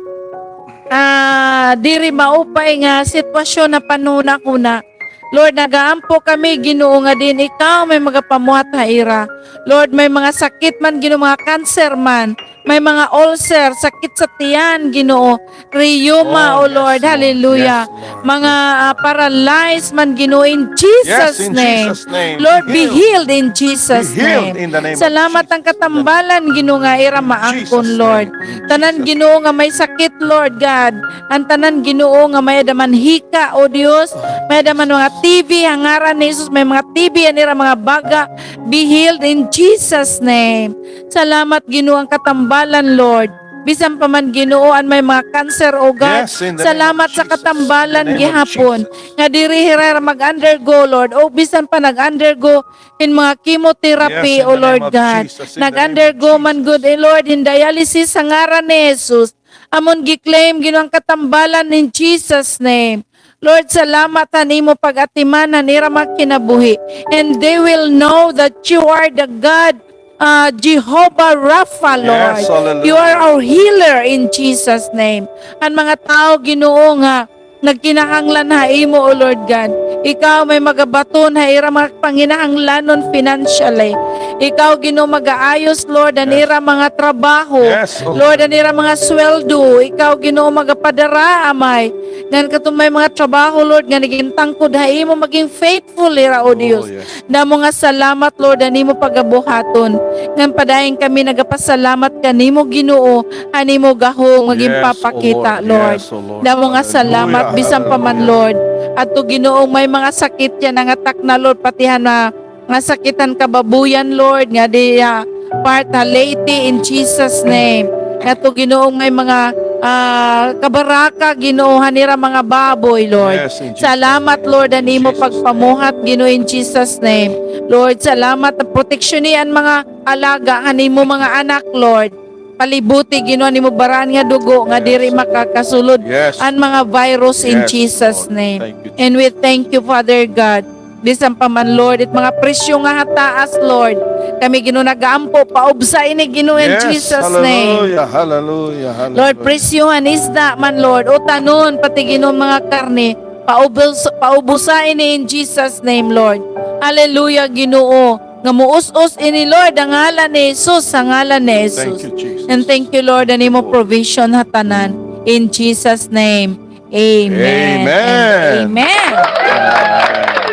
ah, diri maupay nga sitwasyon ha panhunahuna. Lord, nagaampo kami, Ginoo, nga diin ikaw may magapamuhat ha ira. Lord, may mga sakit man, Ginoo, mga cancer man, may mga ulcer, sakit sa tiyan, Ginoo, rheuma, O Lord, hallelujah. Mga, ah, paralyzed man, Ginoo, in Jesus' name. Lord, be healed in Jesus' name. Salamat han katambalan, Ginoo, nga ira maangkon, Lord. Tanan, Ginoo, nga may sakit, Lord God. An tanan, Ginoo, nga may-ada man hika, O Dios, may-ada man mga T B, ha ngaran ni Jesus, may mga T B an ira mga baga, be healed in Jesus' name. Salamat, Ginoo, an katambalan, Lord. Bisan pa man, Ginoo, an may mga cancer, O God. Salamat sa katambalan gihapon nga diri hira mag-undergo, Lord. O bisan pa nag-undergo hin mga chemotherapy, O Lord God. Nag-undergo man gud, eh, Lord, hin dialysis ha ngaran ni Jesus. Amon gi-claim, Ginoo, an katambalan in Jesus' name. Lord, salamat han imo pag-atiman han ira mga kinabuhi. And they will know that you are the God, ah, Jehovah Rapha, Lord. You are our healer in Jesus' name. An mga tawo, Ginoo, nga nagkinahanglan ha imo, O Lord God. Ikaw may magabaton ha ira mga panginahanglanon financially. Ikaw, Ginoo, magaayos, Lord, an ira mga trabaho. Lord, an ira mga sweldo. Ikaw, Ginoo, magapadara, Amay. Ngan kato may mga trabaho, Lord, nga nagintangkod ha imo, maging faithful hira, O Dios. Damo nga salamat, Lord, han imo pagabuhaton. Ngan padayon kami nagapasalamat kanimo, Ginoo, han imo gahom nga ginpapakita, Lord. Damo nga salamat, bisan pa man, Lord. Adto, Ginoo, may mga sakit yana nga takna, Lord, pati han, ah, nga sakit han kababuyan, Lord, nga di, ah, part ha Leyte, in Jesus' name. Adto, Ginoo, may mga ah, kabaraka, Ginoo, han ira mga baboy, Lord. Yes, in Jesus' name. Salamat, Lord, han imo pagpamuhat, Ginoo, in Jesus' name. Lord, salamat na proteksyoni an mga alaga han imo mga anak, Lord. Palibuti, Ginoo, han imo baraan nga dugo nga diri makakasulod an mga virus in Jesus' name. And we thank you, Father God. Bisan pa man, Lord, it mga presyo nga hataas, Lord. Kami, Ginoo, nagaampo, paubsa ini, Ginoo, in Jesus' name. Hallelujah, hallelujah, hallelujah. Lord, presyo han isda man, Lord, utanon, pati, Ginoo, mga karne, paubos-, paubusa ini in Jesus' name, Lord. Hallelujah, Ginoo. Nga muus-os ini, Lord, ha ngalan ni Jesus, ha ngalan ni Jesus. Thank you, Jesus. And thank you, Lord, han imo provision ha tanan. In Jesus' name, amen. Amen. And amen. Amen.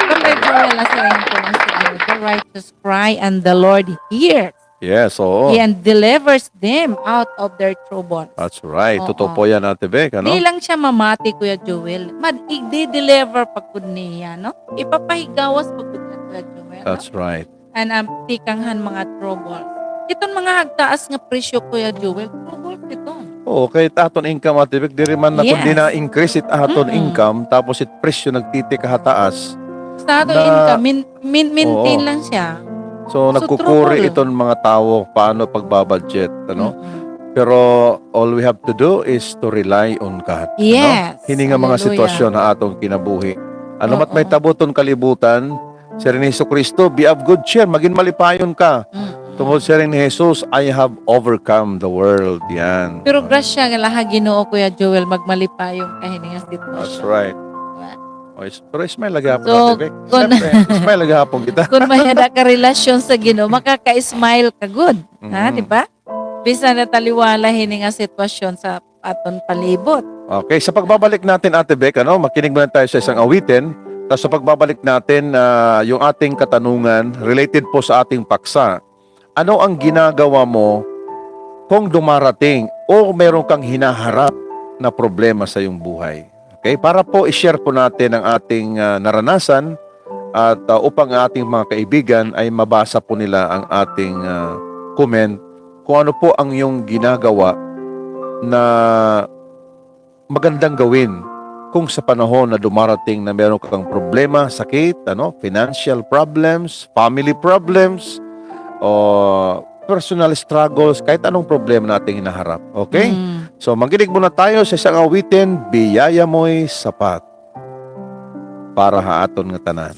Brother Joel, nasiring ko nga sa iyo, the righteous cry and the Lord hears. Yes, oo. He and delivers them out of their troubles. That's right. Oo. Totoo po yan, Ate Bec, ano? Di lang siya mamati, Kuya Joel. Mad-, i-deliver pa gud niya, no? Ipapahigawas pa gud niya, Kuya Joel, no? That's right. An, um, tikang han mga troubles. Iton mga hagtaas nga presyo, Kuya Joel, troubles iton. Oo, kay it aton income, Ate Bec, diri man na kundi na-increase it aton income, tapos it presyo nagtitika ha taas. Sa aton income, min-, min-, maintain lang siya. So, nagkukuri iton mga tawo paano pagbabudget, ano? Mm-mm. Pero all we have to do is to rely on God, ano? Yes. Hini nga mga sitwasyon ha aton kinabuhi. Ano mat mahitabo iton kalibutan, Siring ni Jesucristo, "Be of good cheer, magin malipayon ka." Mm. Tungod siring ni Jesus, "I have overcome the world." Yan. Pero grasya nga la ha Ginoo, Kuya Joel, magmalipayon ka hini nga sitwasyon. That's right. Diba? O, is-, pero smile la gihapon, Ate Bec. Siyempre, smile la gihapon kita. Kun may-ada ka relasyon sa Ginoo, makaka-smile ka gud. Ha, di ba? Bisan na taliwala hini nga sitwasyon sa aton palibot. Okay, sa pagbabalik natin, Ate Bec, ano, makinig muna tayo sa isang awitin. Tapos sa pagbabalik natin, ah, yung ating katanungan related po sa ating paksa. Ano ang ginagawa mo kung dumarating o meron kang hinaharap na problema sa iyong buhay? Okay, para po i-share po natin ang ating, ah, naranasan at, ah, upang ang ating mga kaibigan ay mabasa po nila ang ating, ah, comment kung ano po ang iyong ginagawa na magandang gawin kung sa panahon na dumarating na meron kang problema, sakit, ano, financial problems, family problems, o personal struggles, kahit anong problema nating hinaharap. Okay? Mm. So, makinig muna tayo sa isang awitin, Biyaya Mo'y Sapat, para ha aton nga tanan.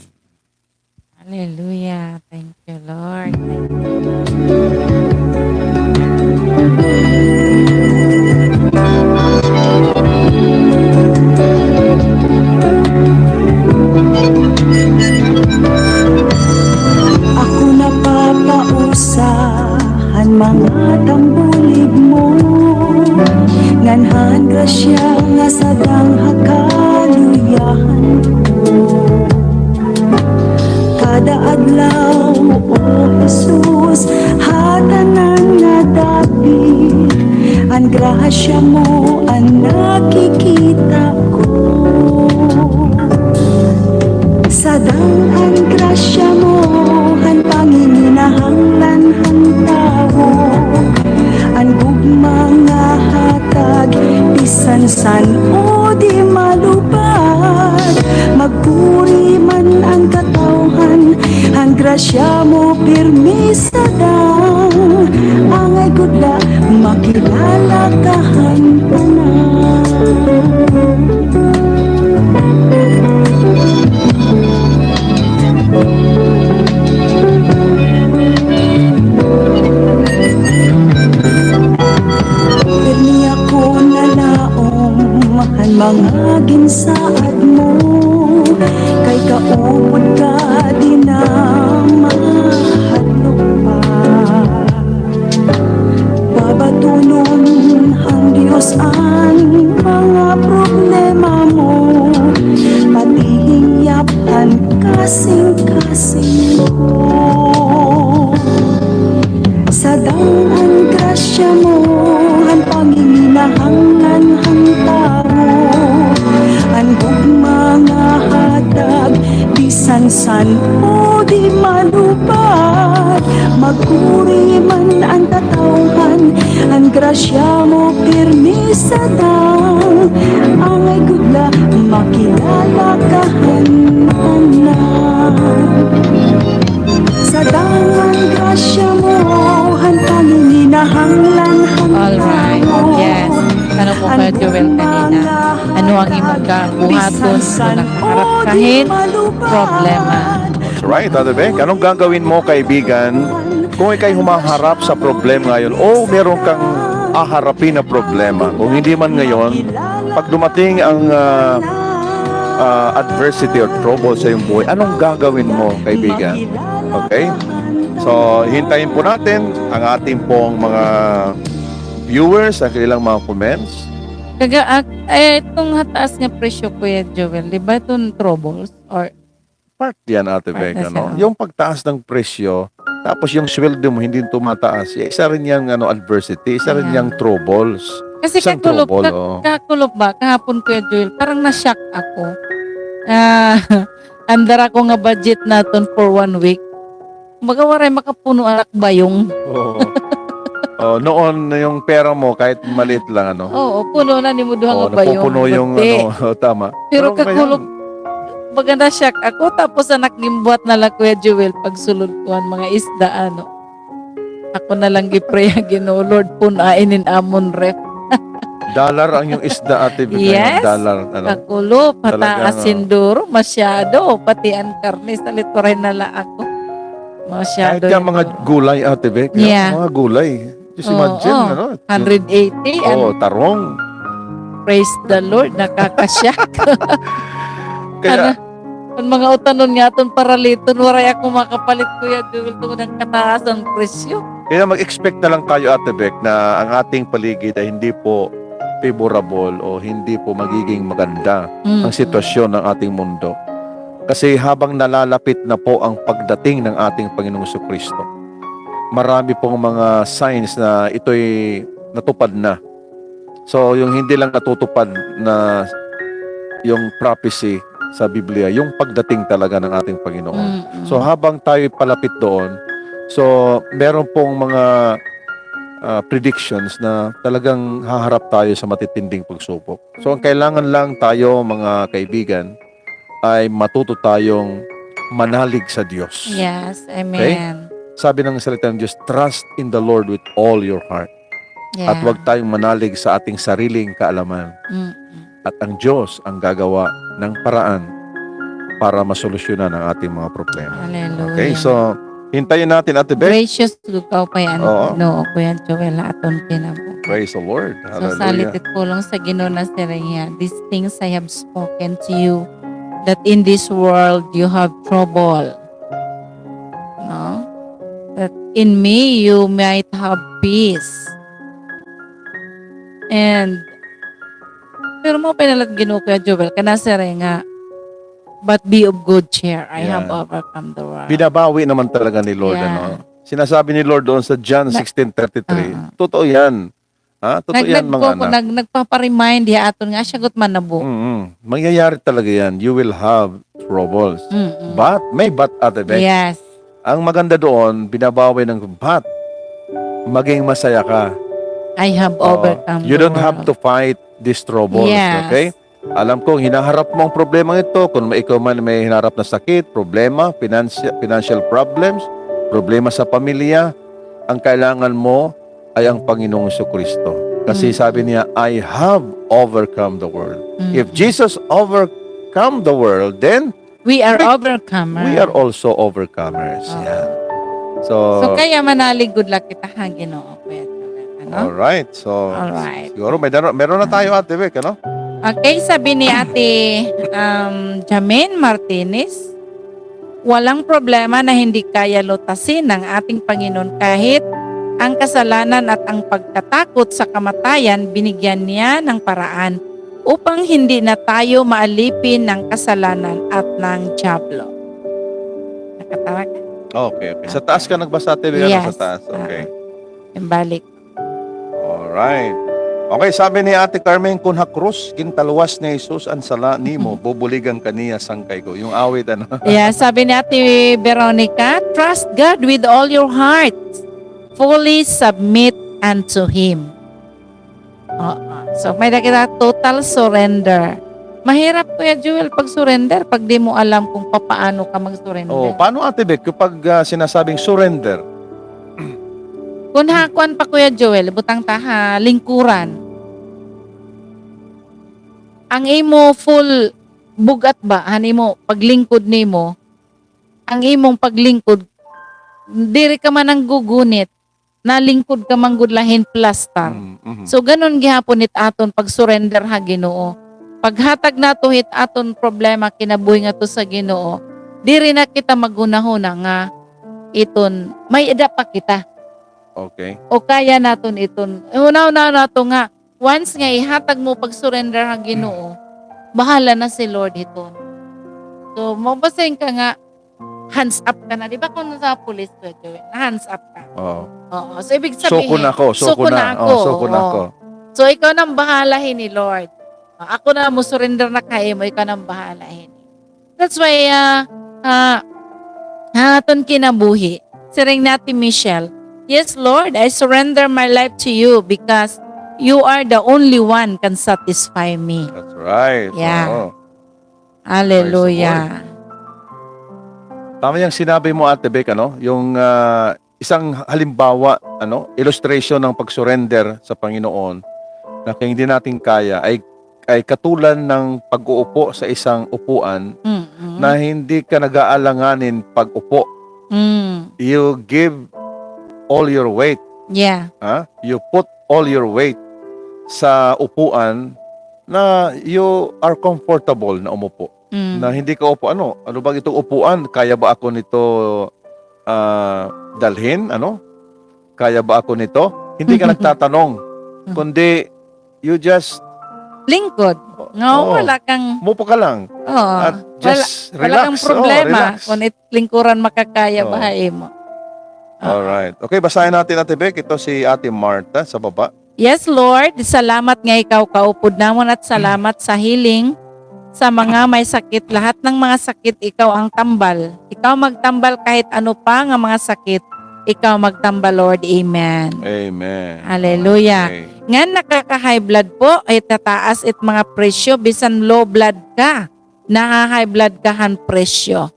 Hallelujah. Thank you, Lord. Thank you. Ako napapausa han mga tambulig mo, ngan han grasya nga sadang ha kaluyahan ko. Kada adlaw, O Jesus, ha tanan nga dapit, an grasya mo an nakikita ko. Sadang an grasya mo han panginginahanglan han tawo, an gugma nga hatag bisan san-o di malupad. Magkuri man an katawhan, an grasya mo pirmi sadang. Angay gud la makilala ka han tanan. Pirmi ako nalaom han mga ginsaad mo, kay kaupod ka di na mahadlok pa. Babatunon han Dios an mga problema mo, pati hingyap han kasingkasing ko. Sadang an grasya mo han panginginahanglan han tawo, an gugma nga hatag bisan san-o di malupad. Magkuri man an katawhan, an Grasya mo pirmi sa daan, angay gud la makilala ka han tanan. Sa daan han grasya mo, han panginahanglan han All right. Yes. Tanong mo kay Joel kanina, ano ang imong kabuhaton kung nakaharap ka hin problema? That's right, Ate Bec. Anong gagawin mo, kaibigan, kung ikay humaharap sa problema ngayon o meron kang aharapin na problema? Kung hindi man ngayon, pag dumating ang, ah, ah, adversity or trouble sa iyong buhay, anong gagawin mo, kaibigan? Okay? So, hintayin po natin ang ating pong mga viewers, ang kanilang mga comments. Kaga-, ah, eh, itong hataas nga presyo, Kuya Joel, di ba itong troubles? Or part yan, Ate Bec, ano? Yung pagtaas ng presyo, tapos yung sweldo mo hindi tumataas, eh, isa rin yang, ano, adversity, isa rin yang troubles. Kasi isang kakulop, trouble, ka-, oo. Kakulop ba, kahapon, Kuya Joel, parang na-shock ako. Ah, andar ako nga budget naton for one week. Baga waray makapuno anak bayong. Oo. Oh, noon, yung pera mo, kahit maliit lang, ano? Oo, puno na nimo duha nga bayong. Napupuno yung, ano, tama. Pero kakulop, baga na-shock ako, tapos anak gimbuhat na lang, Kuya Joel, pagsulod ko an mga isda, ano. Ako na lang gi-pray, Ginoo, Lord, pun-a inin amon ref. Dollar ang iyong isda, Ate Bec, yes. Dollar, ano? Kakulop, talagang, hataas, ah, sinduro, masyado, pati an karne, salit waray na la ako. Masyado. Kahit nga mga gulay, Ate Bec, yeah, mga gulay. Just imagine, ano? Hundred eighty, oh, tarong. Praise the Lord, nakaka-shock. Kaya, ano, an mga utanon nga aton paraliton, waray ako makapalit, Kuya Joel, tungod han kataas han presyo. Kaya mag-expect na lang tayo, Ate Bec, na ang ating paligid ay hindi po favorable o hindi po magiging maganda ang sitwasyon ng ating mundo. Kasi habang nalalapit na po ang pagdating ng ating Panginoong Jesucristo, marami pong mga signs na ito'y natupad na. So, yung hindi lang natutupad na yung prophecy sa Biblia, yung pagdating talaga ng ating Panginoon. Mm-mm. So, habang tayo palapit doon, so, meron pong mga, ah, predictions na talagang haharap tayo sa matitinding pagsubok. So, ang kailangan lang tayo, mga kaibigan, ay matuto tayong manalig sa Diyos. Yes, okay? Amen. Sabi ng salita ng Diyos, "Trust in the Lord with all your heart." Yeah. At huwag tayong manalig sa ating sariling kaalaman. Mm-mm. At ang Diyos ang gagawa ng paraan para masolusyonan ang ating mga problema. Hallelujah. Okay, so, hintayin natin, Ate Bec. Gracious gud kaupay an Ginoo, Kuya Joel, ha aton kinabuhi. Praise the Lord. Hallelujah. So, salit it pulong sa Ginoo, nasiring hiya, "These things I have spoken to you, that in this world you have trouble." No? "That in me you might have peace." And, pero maupay na la it Ginoo, Kuya Joel, kay nasiring nga, "But be of good cheer, I have overcome the world." Binabawi naman talaga ni Lord, ano? Sinasabi ni Lord doon sa John sixteen thirty-three, totoo yan. Ha? Totoo yan, mga anak. Nag-, nagpa-remind hiya aton nga asya gud man na bo. Mm-mm. Mangyayari talaga yan. You will have troubles. Mm-mm. But, may but, Ate Bec. Yes. Ang maganda doon, binabawi ng but. Maging masaya ka. I have overcome the world. You don't have to fight these troubles, okay? Alam kong hinaharap mo ang problemang ito. Kung may, ikaw man may hinaharap na sakit, problema, financial, financial problems, problema sa pamilya, ang kailangan mo ay ang Panginoong Jesucristo. Kasi sabi niya, "I have overcome the world." If Jesus overcome the world, then we are overcomers. We are also overcomers. Oo. Yan. So, so, kaya manalig gud la kita ha Ginoo, Kuya Joel, ano? Alright. So, alright, siguro may daro-, meron na tayo, Ate Bec, ano? Okay, sabi ni Ate, um, Jamin Martinez, "Walang problema na hindi kaya lutasin ng ating Panginoon kahit ang kasalanan at ang pagkatakot sa kamatayan, binigyan niya ng paraan upang hindi na tayo maalipin ng kasalanan at ng dyablo." Nakatawa ka? Okay, okay. Sa taas ka nagbasa, Ate Bec, ano? Yes. Sa taas, okay. Ah, yung balik. Alright. Okay, sabi ni Ate Carmen, "Kun ha krus gintalwas ni Jesus an sala nimo, bubuligan ka niya sangkay ko." Yung awit, ano? Yeah, sabi ni Ate Veronica, "Trust God with all your heart. Fully submit unto Him." Oo. So, may-ada kita total surrender. Mahirap, Kuya Joel, pag-surrender pag di mo alam kung papaano ka mag-surrender. Oh, paano, Ate Bec, kapag, ah, sinasabing surrender? Kun ha kuan pa, Kuya Joel, butang ta ha lingkuran. Ang imo full bug-at ba, han imo paglingkod nimo, ang imong paglingkod, diri ka man nanggugunit, nalingkod ka man gud la hin plastar. Mm, mhm. So, ganun gihapon it aton pag-surrender ha Ginoo. Paghatag nato hit aton problema, kinabuhi ngadto sa Ginoo, diri na kita maghunahuna nga iton may-ada pa kita. Okay. O kaya naton iton. Hunahunaa nato nga, once nga ihatag mo pag-surrender ha Ginoo, bahala na si Lord hiton. So, mabasing ka nga, hands up ka na. Di ba kung sa pulis, Kuya Joel, na hands up ka? Oo. Oo. So, ibig sabihin, suko na ako, suko na ako. Oh, suko na ako. So, ikaw nang bahala hini, Lord. Ah, ako na, mo-surrender na kay mo, ikaw nang bahala hini. That's why, ah, ah, ha aton kinabuhi, siring ni Ate Michelle, "Yes, Lord, I surrender my life to you because you are the only one can satisfy me." That's right. Yeah. Oo. Hallelujah. Praise the Lord. Tama yang sinabi mo, Ate Bec, ano? Yung, ah, isang halimbawa, ano, illustration ng pag-surrender sa Panginoon na kung hindi natin kaya ay, ay katulad ng pag-uupo sa isang upuan Mm-mm. na hindi ka nag-aalanganin pag-upo. Mm. You give all your weight. Yeah. Ha? You put all your weight sa upuan na you are comfortable na umupo. Mm. Na hindi ka upo, ano, ano bang itong upuan? Kaya ba ako nito, ah, dalhin? Ano? Kaya ba ako nito? Hindi ka nagtatanong, Mm. kundi you just lingkod. Oo. Nga, wala kang, mupo ka lang. Oo. At just wala, wala kang relax. Oo, problema relax. Kung it-, lingkuran makakaya ba ha imo. Oo. Alright. Okay, basahin natin, Ate Bec. Ito si Ate Martha sa baba. Yes, Lord. Salamat nga ikaw kaupod namon at salamat sa healing sa mga may sakit. Lahat ng mga sakit, ikaw ang tambal. Ikaw magtambal kahit ano pa nga mga sakit. Ikaw magtambal, Lord. Amen. Amen. Hallelujah. Okay. Ngan nakaka-high blood po, itataas it mga presyo, bisan low blood ka, naha-high blood ka han presyo.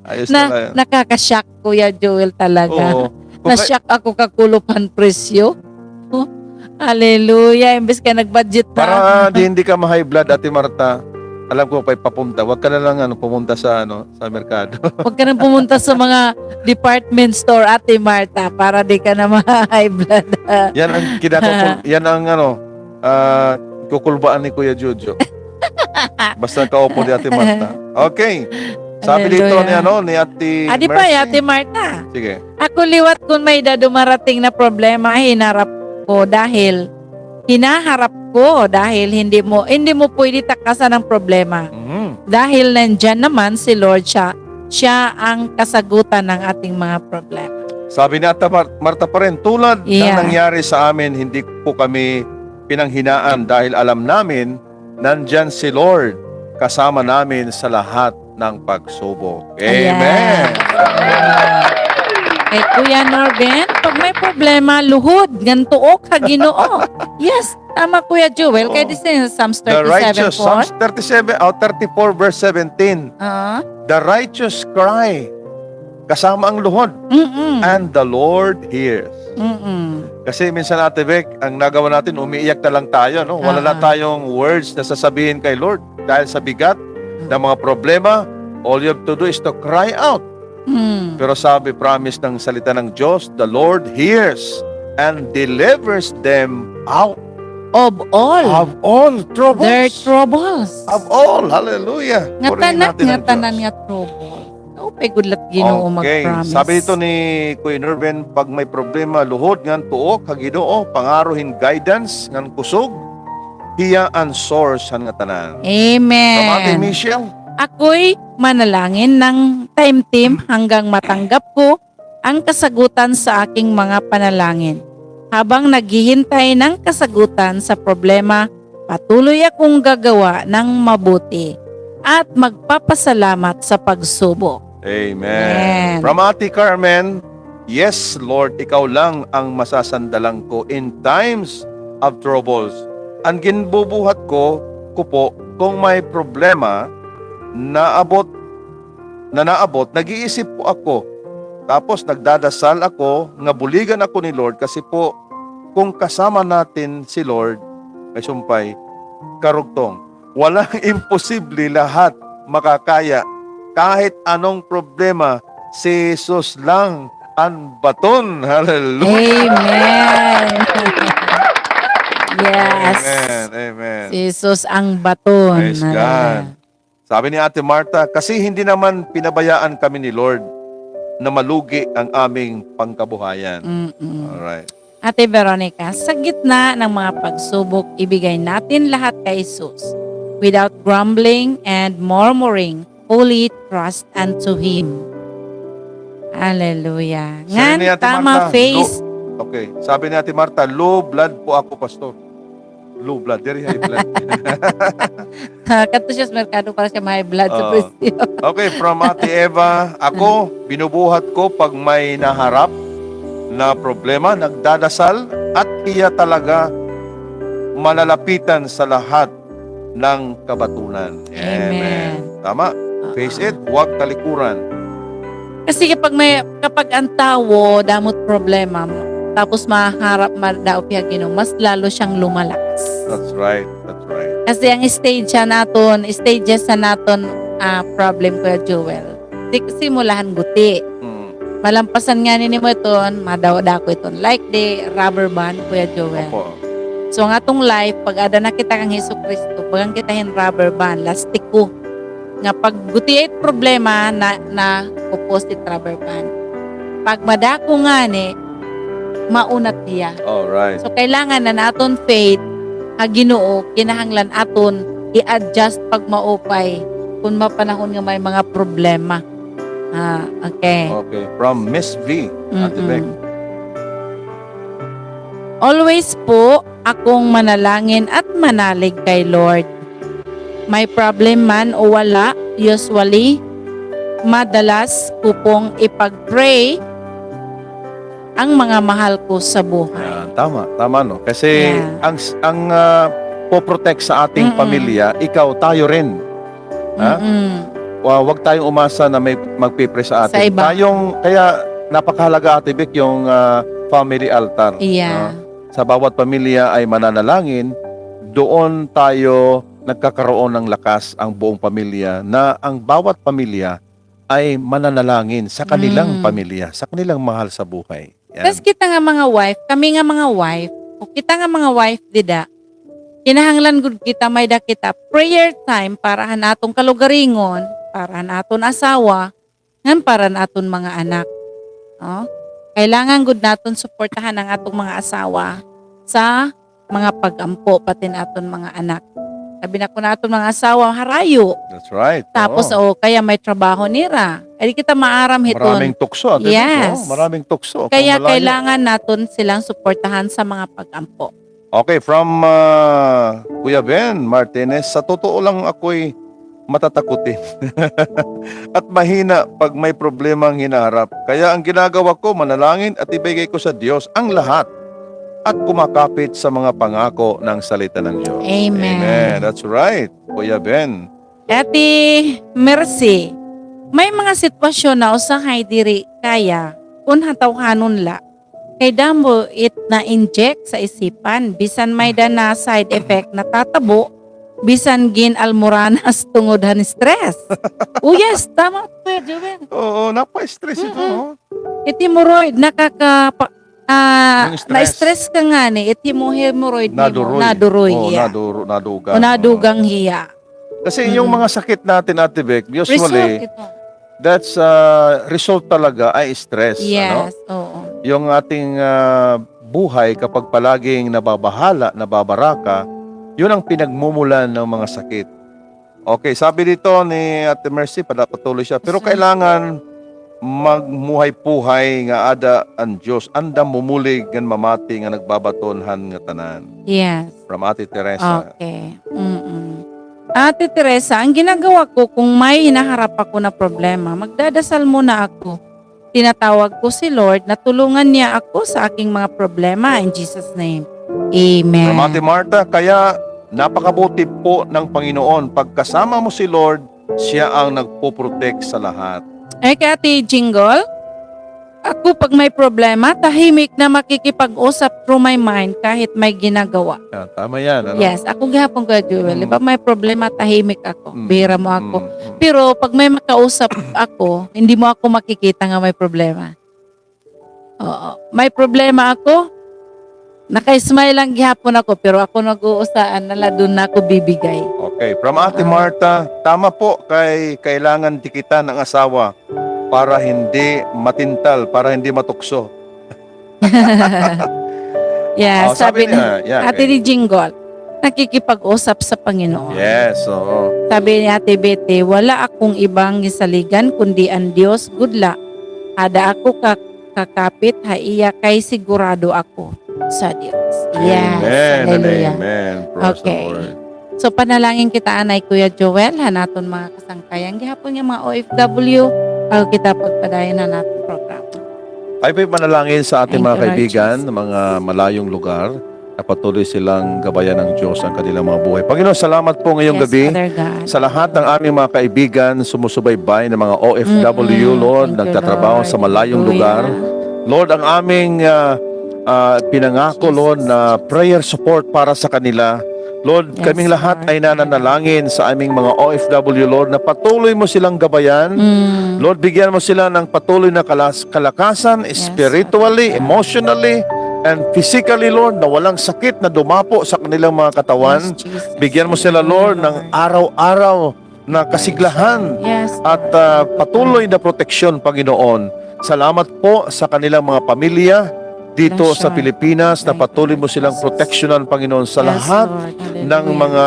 Ayos na, pala yun. Nakaka-shock, Kuya Joel, talaga. Oo. Na-shock ako kakulop han presyo. Oh, hallelujah. Imbes ka nag-budget na. Para di, hindi ka ma-high blood, Ate Martha. Alam ko pa papunta. Huwag ka na lang, ano, pumunta sa, ano, sa merkado. Huwag ka nang pumunta sa mga department store, Ate Martha, para di ka na ma-high blood. Yan ang kinakukul-, yan ang, ano, ah, kukulbaan ni Kuya Jojo. Basta kaupo ni Ate Martha. Okay. Sabi dito ni, hallelujah, ano, ni Ate Mercy. Adi pa, Ate Martha. Sige. Ako liwat kun may-ada dumarating na problema, hinarap ko dahil, hinaharap ko dahil hindi mo, hindi mo pwede takasan ang problema. Mhm. Dahil nandiyan naman si Lord, siya, siya ang kasagutan ng ating mga problema. Sabi ni Ate Mar-, Martha pa rin, tulad ng, yeah, nangyari sa amin, hindi po kami pinanghinaan dahil alam namin nandiyan si Lord kasama namin sa lahat ng pagsubok. Ayan. Amen. Kay Kuya Norben, pag may problema, luhod ngan tuok ha Ginoo. Yes, tama, Kuya Joel. Kay, oh, this is Psalms thirty-seven four. The righteous, Psalms thirty-seven, oh, thirty-four verse seventeen. Ah. The righteous cry. Kasama ang luhod. Mm-mm. And the Lord hears. Mm-mm. Kasi minsan, Ate Bec, ang nagawa natin, umiiyak na lang tayo, no? Wala na tayong words na sasabihin kay Lord dahil sa bigat ng mga problema. All you have to do is to cry out. Mm. Pero sabi, promise ng salita ng Diyos, the Lord hears and delivers them out. Of all. Of all troubles. Their troubles. Of all. Hallelujah. Purihin natin ang Diyos. Nga tanan, nga tanan nga troubles. Naupay gud la it Ginoo mag-promise. Okay. Sabi dito ni Kuya Nervin, pag may problema, luhod ngan tuok ha Ginoo, pangaro hin guidance ngan kusog, hiya an source han ngatanan. Amen. From Ate Michelle. Ako'y manalangin ng taimtim hanggang matanggap ko ang kasagutan sa aking mga panalangin. Habang naghihintay ng kasagutan sa problema, patuloy akong gagawa ng mabuti at magpapasalamat sa pagsubok. Amen. Amen. From Ate Carmen, Yes, Lord, ikaw lang ang masasandalan ko in times of troubles. Ang ginbubuhat ko, ko po, kung may problema naabot, na naabot, nag-iisip po ako. Tapos nagdadasal ako nga buligan ako ni Lord kasi po, kung kasama natin si Lord, may sumpay, karugtong. Walang imposible, lahat makakaya. Kahit anong problema, si Jesus lang ang baton. Hallelujah. Amen. Yes. Amen. Amen. Si Jesus ang baton. Praise God. Hallelujah. Sabi ni Ate Martha, "Kasi hindi naman pinabayaan kami ni Lord na malugi ang aming pangkabuhayan." Mm-mm. Alright. Ate Veronica, sa gitna ng mga pagsubok, ibigay natin lahat kay Jesus. Without grumbling and murmuring, fully trust unto Him. Hallelujah. Sabi ni Ate Martha, face. Lo-, okay. Sabi ni Ate Martha, "Low blood po ako, Pastor." Low blood, diri high blood. Kadto siya sa merkado para siya ma-high blood sa presyo. Okay, from Ate Eva, ako, binubuhat ko pag may naharap na problema, nagdadasal, at hiya talaga malalapitan sa lahat ng kabatunan. Amen. Tama. Face it, huwag talikuran. Kasi kapag may, kapag ang tawo, damo it problema, tapos maharap, madaop hiya Ginoo, mas lalo siyang lumalakas. That's right. That's right. Kasi ang stage sa naton, stages sa naton, ah, problem, Kuya Joel. Di, simulahan guti. Mm. Malampasan ngani nimo iton, madawda ko iton. Like the rubber band, Kuya Joel. Opo. So, ang atong life, pag ada na kita kan Hesukristo, bagan kita hin rubber band, lastiko. Nga pag guti it problema, na, na, upos it rubber band. Pag madako ngani, maunat hiya. Alright. So, kailangan na naton faith ha Ginoo, kinahanglan aton i-adjust pag maupay kun mapanahon nga may mga problema. Ah, okay. Okay. From Miss V, Ate Bec. Mm-mm. Always po akong manalangin at manalig kay Lord. May problem man o wala, usually, madalas ko pong ipag-pray ang mga mahal ko sa buhay. Yan, tama, tama, no? Kasi ang, ang, ah, poprotect sa ating pamilya, ikaw, tayo rin. Ha? Mm-mm. Wa-, wag tayong umasa na may magpipre sa atin. Sa iba. Tayong, kaya napakahalaga, Ate Bec, yung, ah, family altar, no? Yeah. Sa bawat pamilya ay mananalangin, doon tayo nagkakaroon ng lakas ang buong pamilya, na ang bawat pamilya ay mananalangin sa kanilang pamilya, sa kanilang mahal sa buhay. Yan. Tas kita nga mga wife, kami nga mga wife, o kita nga mga wife dida, kinahanglan gud kita, may-ada kita prayer time para han atong kalugaringon, para han aton asawa, ngan para han aton mga anak. No? Kailangan gud naton suportahan ang atong mga asawa sa mga pag-ampo, pati an aton mga anak. Labi na kon aton mga asawa harayo. That's right. Tapos, oo, kaya may trabaho nira. Ay, di kita maaram hiton. Maraming tukso, Ate Bec, no? Yes. Maraming tukso. Kaya kailangan naton silang suportahan sa mga pag-ampo. Okay, from, ah, Kuya Ben Martinez, "Sa totoo lang, ako'y matatakutin at mahina pag may problemang hinaharap. Kaya ang ginagawa ko, manalangin at ibigay ko sa Diyos ang lahat at kumakapit sa mga pangako ng salita ng Diyos." Amen. Amen. That's right, Kuya Ben. Ate Mercy, may mga sitwasyon na usahay diri kaya kun ha tawhanon la. Kay damo it na-inject sa isipan, bisan may-ada na side effect natatabo, bisan gin-almoranas tungod han stress. Oh, yes, tama, Kuya Joel. Oo, napa-stress ito, oh. It hemorrhoid, nakaka-, pa-, ah, na-stress ka ngani, it hemo-, hemorrhoid nimo, naduroy. Naduroy, yeah. Naduro-, nadugang. O nadugang hiya. Kasi yung mga sakit natin, Ate Bec, usually, that's, ah, result talaga ay stress, ano? Yes, oo. Yung ating, ah, buhay, kapag palaging nababahala, nababaraka, yun ang pinagmumulan ng mga sakit. Okay, sabi dito ni Ate Mercy, pada-, patuloy siya, pero kailangan magmuhay-puhay nga ada an Diyos, andam mumulig ngan mamati nga nagbabaton han ngatanan. Yes. From Ate Teresa. Okay. Mm-mm. Ate Teresa, ang ginagawa ko kung may hinaharap ako na problema, magdadasal muna ako. tinatawag ko si Lord na tulungan niya ako sa aking mga problema. In Jesus' name, amen. From Ate Martha, kaya napakabuti po ng Panginoon. Pagkasama mo si Lord, siya ang nagpo-protect sa lahat. Ay, kay Ate Jingle, ako pag may problema, tahimik na makikipag-usap through my mind kahit may ginagawa. Ah, tama yan, ano? Yes, ako gihapon, Kuya Joel. Mm. Di ba may problema, tahimik ako. Mm, bihira mo ako. Mm, mm. Pero pag may makausap ako, hindi mo ako makikita nga may problema. Oo. May problema ako, naka-smile lang gihapon ako, pero ako nag-uusahan na la, dun na ako bibigay. Okay, from Ate Martha, tama po, kay kailangan dikitan ang asawa para hindi matintal, para hindi matukso. Yeah, oh, sabi ni Ate Jingle, nakikipag-usap sa Panginoon. Yes, oo. Sabi ni Ate Betty, "Wala akong ibang gisaligan kundi an Diyos gud la. Ada ako ka-, kakapit ha iya kay sigurado ako sa Diyos." Yes, amen and hallelujah. Amen. Praise the Lord. So, panalangin kita anay, Kuya Joel, han aton mga kasangkayan gihapon nga mga O F W, bago kita pagpadayon han aton programa. Ay, pa'y panalangin sa ating mga kaibigan na mga malayong lugar na patuloy silang gabayan ng Diyos ang kanilang mga buhay. Panginoon, salamat po ngayong gabi sa lahat ng aming mga kaibigan, sumusubaybay ng mga O F W, Lord, nagtatrabaho sa malayong lugar. Lord, ang aming, ah, ah, pinangako, Lord, na prayer support para sa kanila. Lord, kaming lahat ay nananalangin sa aming mga O F W, Lord, na patuloy mo silang gabayan. Lord, bigyan mo sila ng patuloy na kalas-, kalakasan, spiritually, emotionally, and physically, Lord, na walang sakit na dumapo sa kanilang mga katawan. Bigyan mo sila, Lord, ng araw-araw na kasiglahan at, ah, patuloy na proteksyon, Panginoon. Salamat po sa kanilang mga pamilya dito sa Pilipinas na patuloy mo silang proteksyonan, Panginoon, sa lahat ng mga,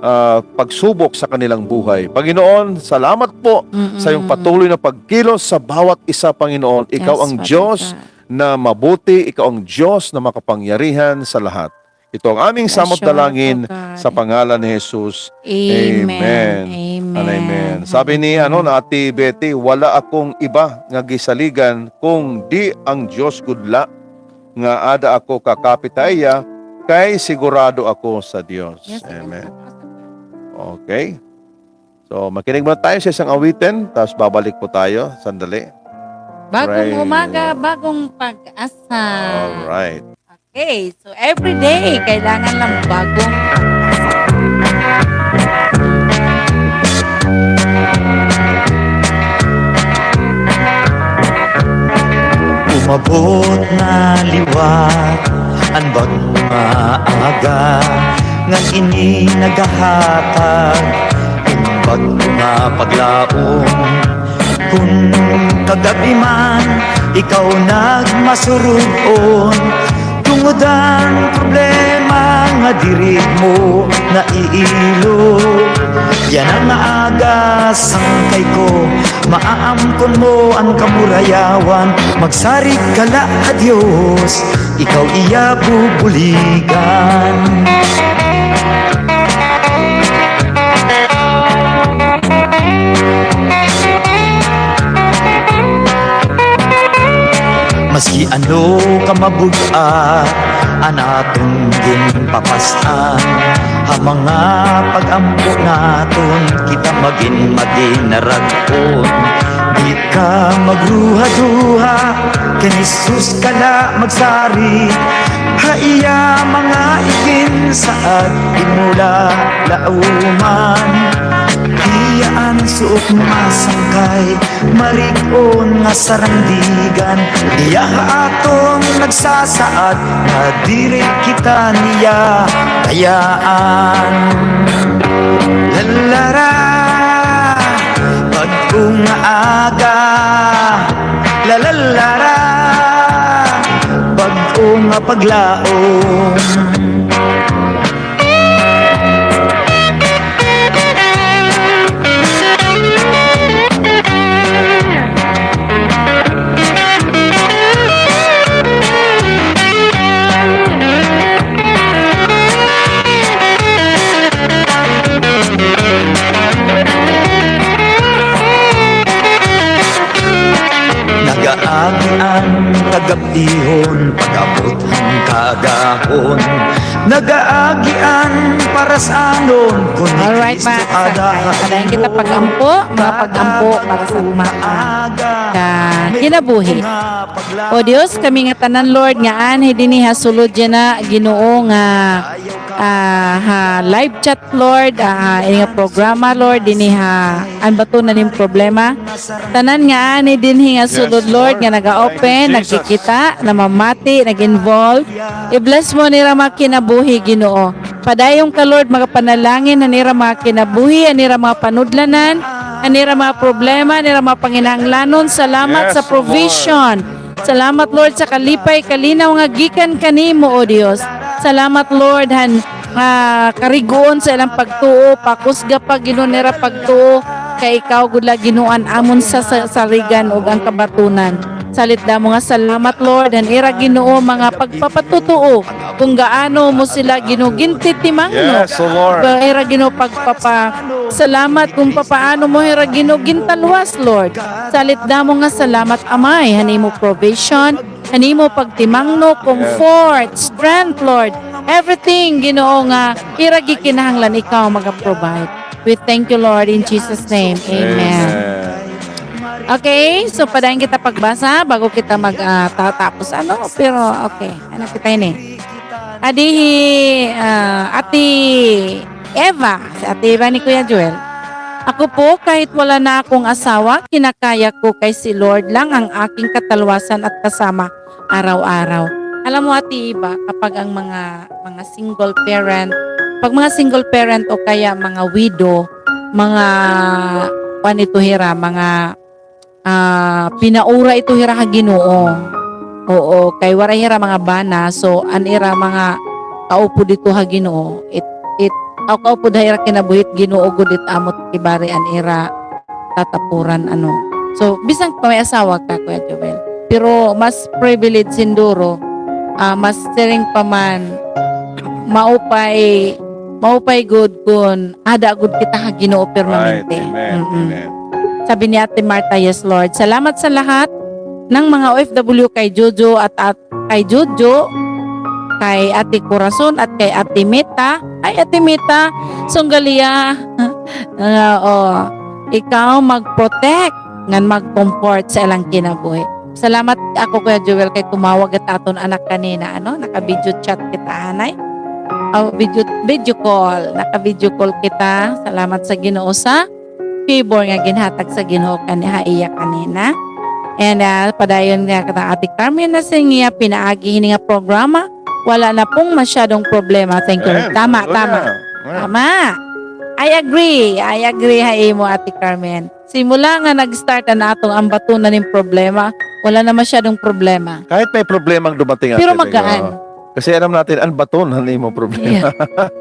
ah, pagsubok sa kanilang buhay. Panginoon, salamat po sa iyong patuloy na pagkilos sa bawat isa, Panginoon. Ikaw ang Diyos na mabuti, ikaw ang Diyos na makapangyarihan sa lahat. Ito ang aming samot dalangin sa pangalan ni Jesus. Amen. Amen. Amen. Sabi ni, ano, na Ate Betty, "Wala akong iba nga gisaligan kung di ang Diyos gud la, nga ada ako kakapit ha iya, kay sigurado ako sa Diyos." Amen. Okay. So, makinig muna tayo sa isang awitin, tapos babalik po tayo. Sandali. Bagong umaga, bagong pag-asa. All right. Okay, so every day, kailangan lang bagong pag-asa. Umabot na liwat an bag-o nga aga, ngan ini nagahatag hin bag-o nga paglaom. Kun kagab-i man ikaw nagmasurug-on, tungod an problema nga diri mo naiilo. Yana nga aga, sangkay ko, maaamkon mo an kamurayawan. Magsarig ka la ha Dios, ikaw iya bubuligan. Maski ano ka mabug-at an aton ginpapas-an, ha mga pag-ampo naton kita magin madinarag-on. Di ka magruha-duha, kan Jesus ka la magsarig. Ha iya mga ikinsaad, di mo la lauman. Hiya an suot masangkay, marig-on nga sarandigan. Hiya ha aton nagsasaad, nga diri kita niya kayaan. Lalara, bag-o nga aga. Lalalara, bag-o nga paglaom. Agian kagab-ihon, pag-abot han kaagahon. Nagaagian para sa anon, kun ni Cristo ada. Alright, mga kasangkayan. Padayon kita pag-ampo, mga pag-ampo para sa mga kinabuhi. O Dios, kami ngatanan, Lord, nga anhi dinhi ha sulod yana, Ginoo, nga, ah, ha live chat, Lord, ah, ini nga programa, Lord, dinhi ha An Batonan Nim Problema. Tanan nga anhi dinhi nga sulod, Lord, nga naga-open, nagkikita, namamati, nag-involve. I-bless mo an ira mga kinabuhi, Ginoo. Padayon ka, Lord, makapanalangin han ira mga kinabuhi, han ira mga panudlanan, han ira mga problema, han ira mga panginahanglanon. Salamat sa provision. Salamat, Lord, sa kalipay, kalinaw nga gikan kanimo, O Dios. Salamat, Lord, han, ah, kariguon sa ilang pagtuo, pakusga pa, Ginoo, nira pagtuo, kay ikaw gud la, Ginoo, an amon sa, sa saligan ug an kabatonan. Salit damo nga salamat, Lord, han ira, Ginoo, mga pagpapatutuo, kung gaano mo sila, Ginoo, gintitimangno. Yes, O Lord. Ba, ira, Ginoo, pagpapasalamat kung papaano mo hira, Ginoo, gintalwas, Lord. Salit damo nga salamat, Amay, han imo provision, han imo pagtimangno, comfort, strength, Lord. Everything, Ginoo, nga ira gikinahanglan, ikaw maga-provide. We thank you, Lord, in Jesus' name. Amen. Amen. Okay, so padayon kita pagbasa bago kita mag, ah, tatapos, ano? Pero, okay, ano kita ini? Adi hi, ah, Ate Eva, si Ate Eva ni Kuya Joel. Ako po, kahit wala na akong asawa, kinakaya ko kay si Lord lang ang aking katalwasan at kasama araw-araw. Alam mo, Ate Eva, kapag ang mga, mga single parent, pag mga single parent o kaya mga widow, mga, kuan ito hira, mga ah, pinaura ito hira ha Ginoo. Oo, kay waray hira mga bana, so an ira mga kaupod didto ha Ginoo, it, it, aw, kaupod ha ira kinabuhi it Ginoo gud it amo it ibari an ira tatapuran, ano. So, bisan pa may asawa ka, Kuya Joel, pero mas privilege sinduro, ah, mas siring pa man, maupay, maupay gud kun ada gud kita ha Ginoo permanente. Right, amen, amen. Sabi ni Ate Martha, "Yes, Lord." Salamat sa lahat ng mga O F W, kay Jojo at, at kay Jojo, kay Ate Corazon at kay Ate Mita. Ay, Ate Mita, sunggalia. Oo. Ikaw mag-protect ngan mag-comfort sa ilang kinabuhi. Salamat ako, Kuya Joel, kay tumawag it aton anak kanina, ano, naka-video chat kita, anay. Aw, video, video call, naka-video call kita. Salamat sa Ginoo sa favor nga ginhatag sa Ginoo kani, ha iya kanina. And, ah, padayon nga kan Ate Carmen na sa iya pinaagi hini nga programa, wala na pong masyadong problema. Thank you. Amen. Tama, hallelujah. Tama. Amen. Tama. I agree. I agree ha imo, Ate Carmen. Simula nga nag-start an aton An Batonan Nim Problema, wala na masyadong problema. Kahit may problemang dumating, Ate Bek, magaan. Pero oo. Kasi alam natin, an baton han imo problema. Yeah.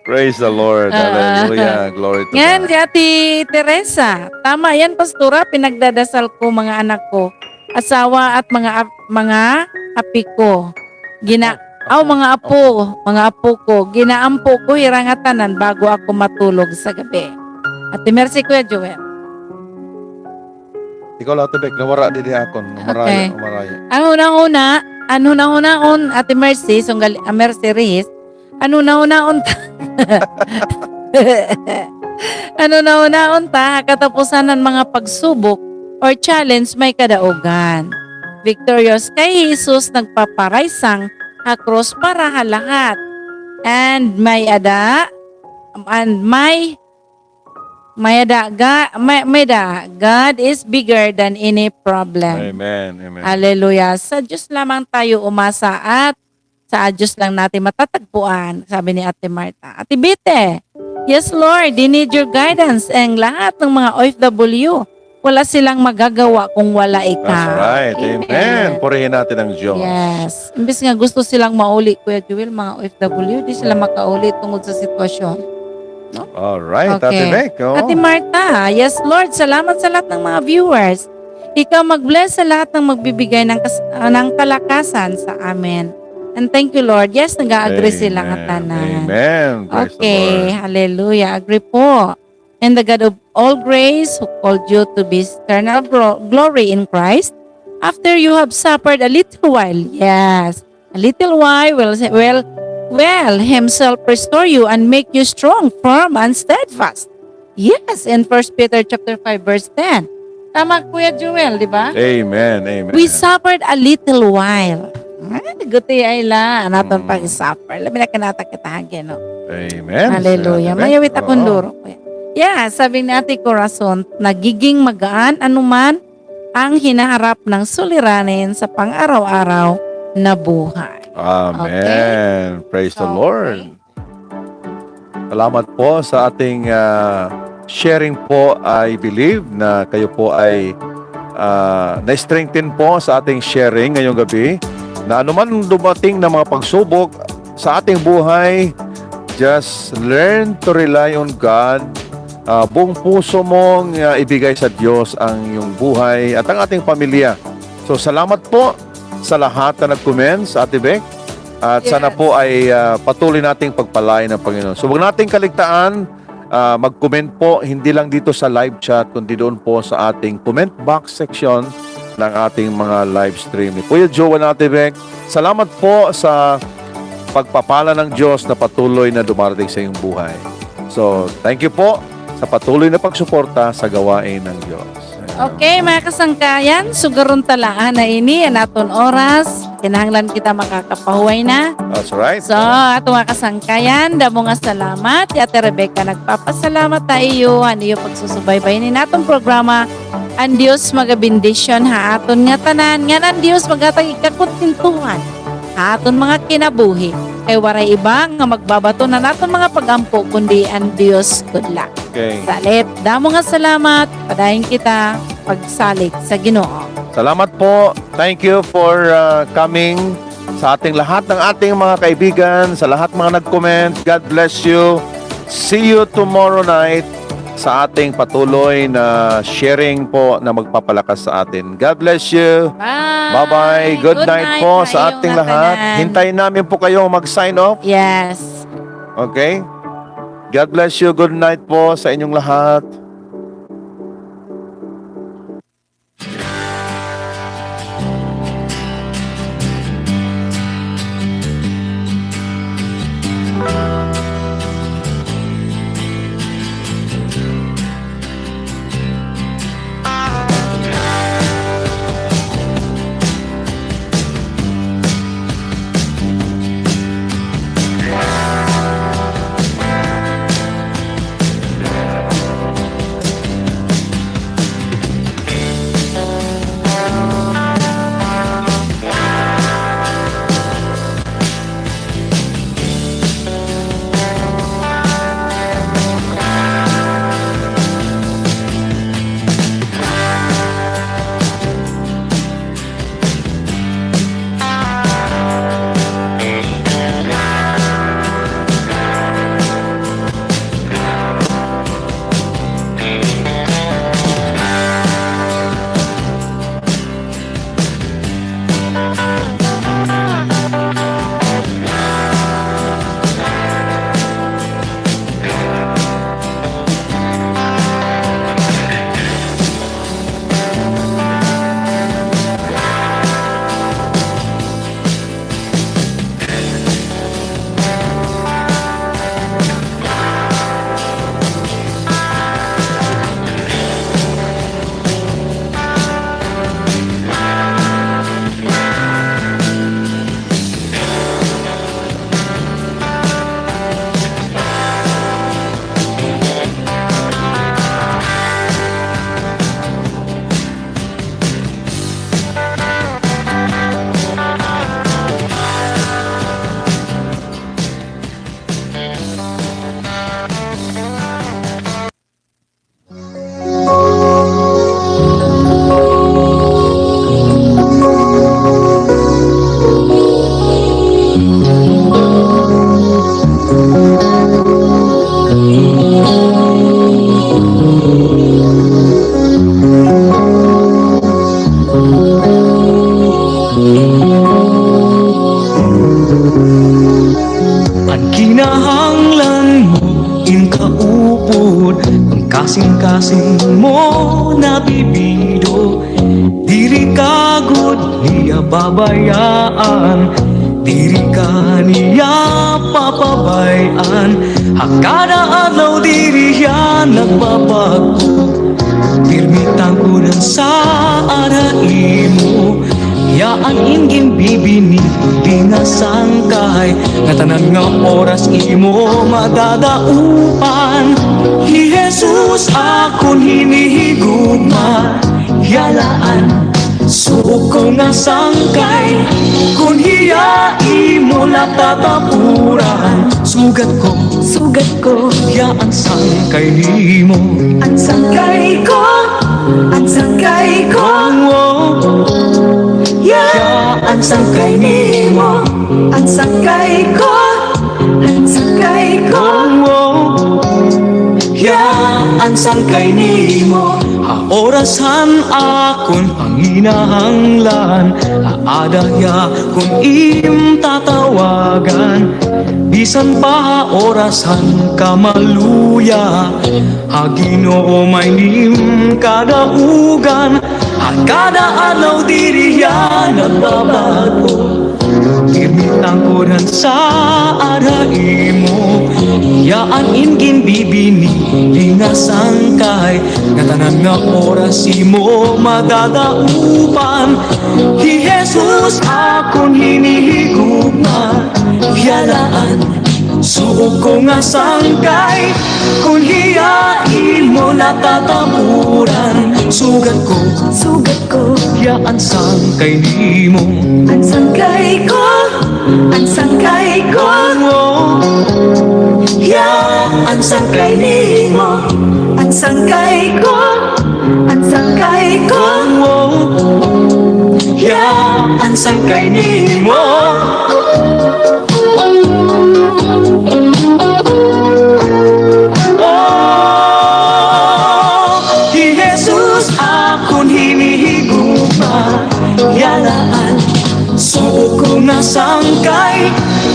Praise the Lord. Ah. Hallelujah. Glory to God. Ngan, si Ate Teresa, tama yan, Pastora, pinagdadasal ko mga anak ko, asawa at mga ap-, mga api ko. Gina-, aw, mga apo, mga apo ko. Ginaampo ko hira ngatanan bago ako matulog sa gabi. Ate Mercy, Kuya Joel. Ikaw la, Ate Bek, nawara didi ha akon. Umarayo, okay. Umarayo. An hunahuna, an hunahunaon, Ate Mercy, sunggal, ah, Mercy Reyes, an hunahunaon ta. An hunahunaon ta, ha katapusan han mga pagsubok or challenge, may kadaogan. Victorious kay Jesus nagpaparaysang ha krus para ha lahat. And may ada, and may, may ada, Ga-, may, may ada, God is bigger than any problem. Amen, amen. Hallelujah. Sa Diyos lamang tayo umasa at sa Diyos lang natin matatagpuan, sabi ni Ate Martha. Ate Bite, yes, Lord, they need your guidance. Ang lahat ng mga O F W, wala silang magagawa kung wala ikaw. That's right. Amen. Amen. Purihin natin ang Diyos. Yes. Imbis nga gusto silang mauli, Kuya Joel, mga O F W, di sila makauli tungod sa sitwasyon. No? All right, Ate Bek, oh. Okay. Ate Martha, yes, Lord, salamat sa lahat ng mga viewers. Ikaw mag-bless sa lahat ng magbibigay ng kas-, ah, ng kalakasan sa amin. And thank you, Lord. Yes, nag-a-agree sila nga tanan. Amen. Amen. Praise the Lord. Okay, hallelujah. Agree po. And the God of all grace, who called you to be eternal glo-, glory in Christ, after you have suffered a little while, yes, a little while will, will, will himself restore you and make you strong, firm, and steadfast. Yes, in First Peter chapter five, verse ten. Tama, Kuya Joel, di ba? Amen, amen. We suffered a little while. Ah, guti ay la, an aton pag-suffer. Labi na kanata kita, ha, Ginoo. Amen. Hallelujah. Mayawit akon duro, Kuya. Yeah, sabi ni Ate Corazon, nagiging magaan anuman ang hinaharap ng suliranin sa pang-araw-araw na buhay. Amen. Praise the Lord. Salamat po sa ating, ah, sharing po. I believe na kayo po ay, ah, na-strengthen po sa ating sharing ngayong gabi. Na anuman dumating na mga pagsubok sa ating buhay, just learn to rely on God. Ah, buong puso mong, ah, ibigay sa Diyos ang iyong buhay at ang ating pamilya. So, salamat po sa lahat na nag-comment sa Ate Bec. At sana po ay, ah, patuloy nating pagpalain ng Panginoon. So, huwag nating kaligtaan, ah, mag-comment po, hindi lang dito sa live chat, kundi doon po sa ating comment box section ng ating mga live stream. Ni Kuya Joe and Ate Bec, salamat po sa pagpapala ng Diyos na patuloy na dumarating sa iyong buhay. So, thank you po sa patuloy na pagsuporta sa gawain ng Diyos. Okay, mga kasangkayan, sugarun ta la anay ini an aton oras. Kinahanglan kita makakapahuway na. That's right. So, aton mga kasangkayan, damo nga salamat. Hi Ate Rebecca nagpapasalamat ha iyo han iyo pagsusubaybay hinin aton programa. An Dios magabendisyon ha aton ngatanan, ngan an Dios maghatag hin kakontentuhan ha aton mga kinabuhi. Kay waray iba nga magbabaton han aton mga pag-ampo kundi an Dios gud la. Okay. Salit, damo nga salamat. Padayon kita pagsalig sa Ginoo. Salamat po. Thank you for, uh, coming. Sa ating lahat ng ating mga kaibigan, sa lahat mga nag-comment, God bless you. See you tomorrow night sa ating patuloy na sharing po na magpapalakas sa atin. God bless you. Bye. Bye-bye. Good night po sa ating lahat. Hintayin namin po kayong mag-sign off. Yes. Okay? God bless you. Good night po sa inyong lahat. imo nabibido, diri ka gud niya babayaan, diri ka niya papabay-an. Ha kada adlaw diri hiya nagbabag-o, pirmi tangkudan sa ara imo. Hiya an im ginbibini, di nga sangkay, ngatanan nga oras imo madadaopan. Hi Jesus akon hinihigugma, hiya la an suko nga sangkay. Kon hiya imo natatapuran, sugad ko, sugad ko, hiya an sangkay nimo. An sangkay ko, an sangkay ko. Oh, oh. Hiya an sangkay nimo. An sangkay ko, an sangkay ko. Oh, oh. Hiya an sangkay nimo. Ha oras han akon panginahanglan, aada hiya kon im tatawagan. Bisan pa ha oras han kamaluya, ha Ginoo may nim kadaogan. Ha kada adlaw diri hiya nagbabag-o, pirmi tangkudan sa ara imo. Hiya an im ginbibini, di nga sangkay, ngatanan nga oras imo madadaopan. Hi Jesus akon hinihigugma, hiya la an suko nga sangkay. Kon hiya imo natatapuran, sugad ko, sugad ko, hiya an sangkay nimo. An sangkay ko, an sangkay ko. Oh, oh. Hiya an sangkay nimo. An sangkay ko, an sangkay ko. Oh, oh. Hiya an sangkay nimo. Oh, hi Jesus akon hinihigugma, hiya la an suko nga sangkay.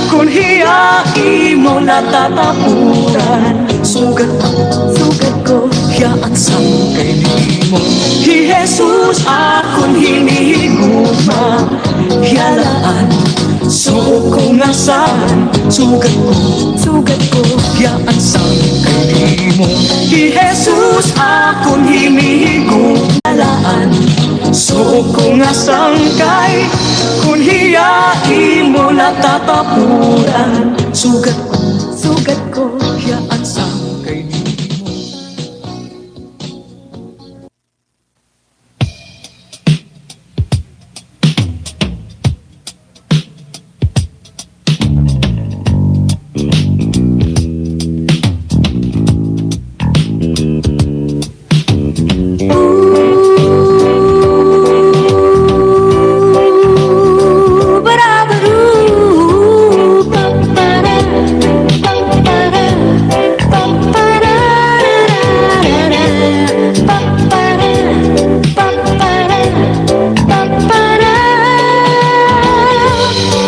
Kon hiya imo natatapuran, sugad ko, sugad ko, hiya an sangkay nimo. Hi Jesus akon hinihigugma, hiya la an suko nga sangkay, sugad ko, sugad ko, hiya an sangkay nimo. Hi Jesus akon hinihigugma, hiya la an suko nga sangkay. Kon hiya imo natatapuran, sugad ko, sugad ko, hiya an sangkay nimo.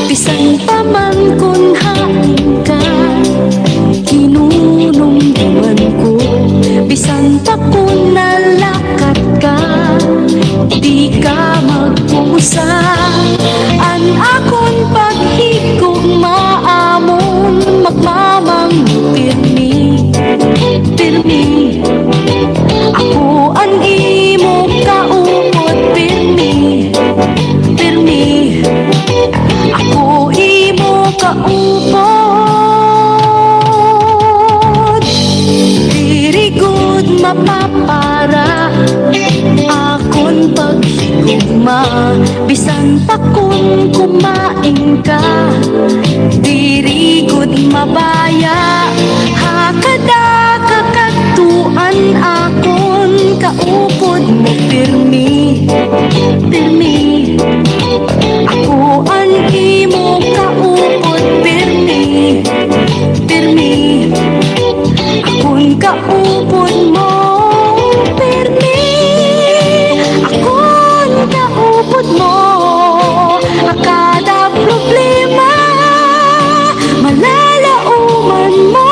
Bisan pa man kon hain ka, kinunumduman ko, bisan pa kon nalakat ka, di ka magkusa. An akon paghigugma amon magmamangno pirmi, pirmi. Ako an imo kaupod pirmi, pirmi. Ako imo kaupod. Diri gud mapapara akon paghigugma, bisan pa kon kumain ka. Diri gud mabaya ha kada kakadtuan akon kaupod mo pirmi, pirmi. Ako an imo kaupod pirmi, pirmi. Akon kaupod mo pirmi, akon kaupod mo. Ha kada problema, malalaoman mo.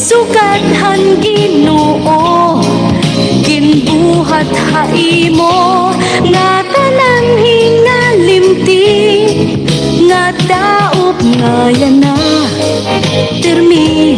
Sugad han Ginoo, ginbuhat ha imo ngatanan hinalimti, nga daop nga yana, pirmi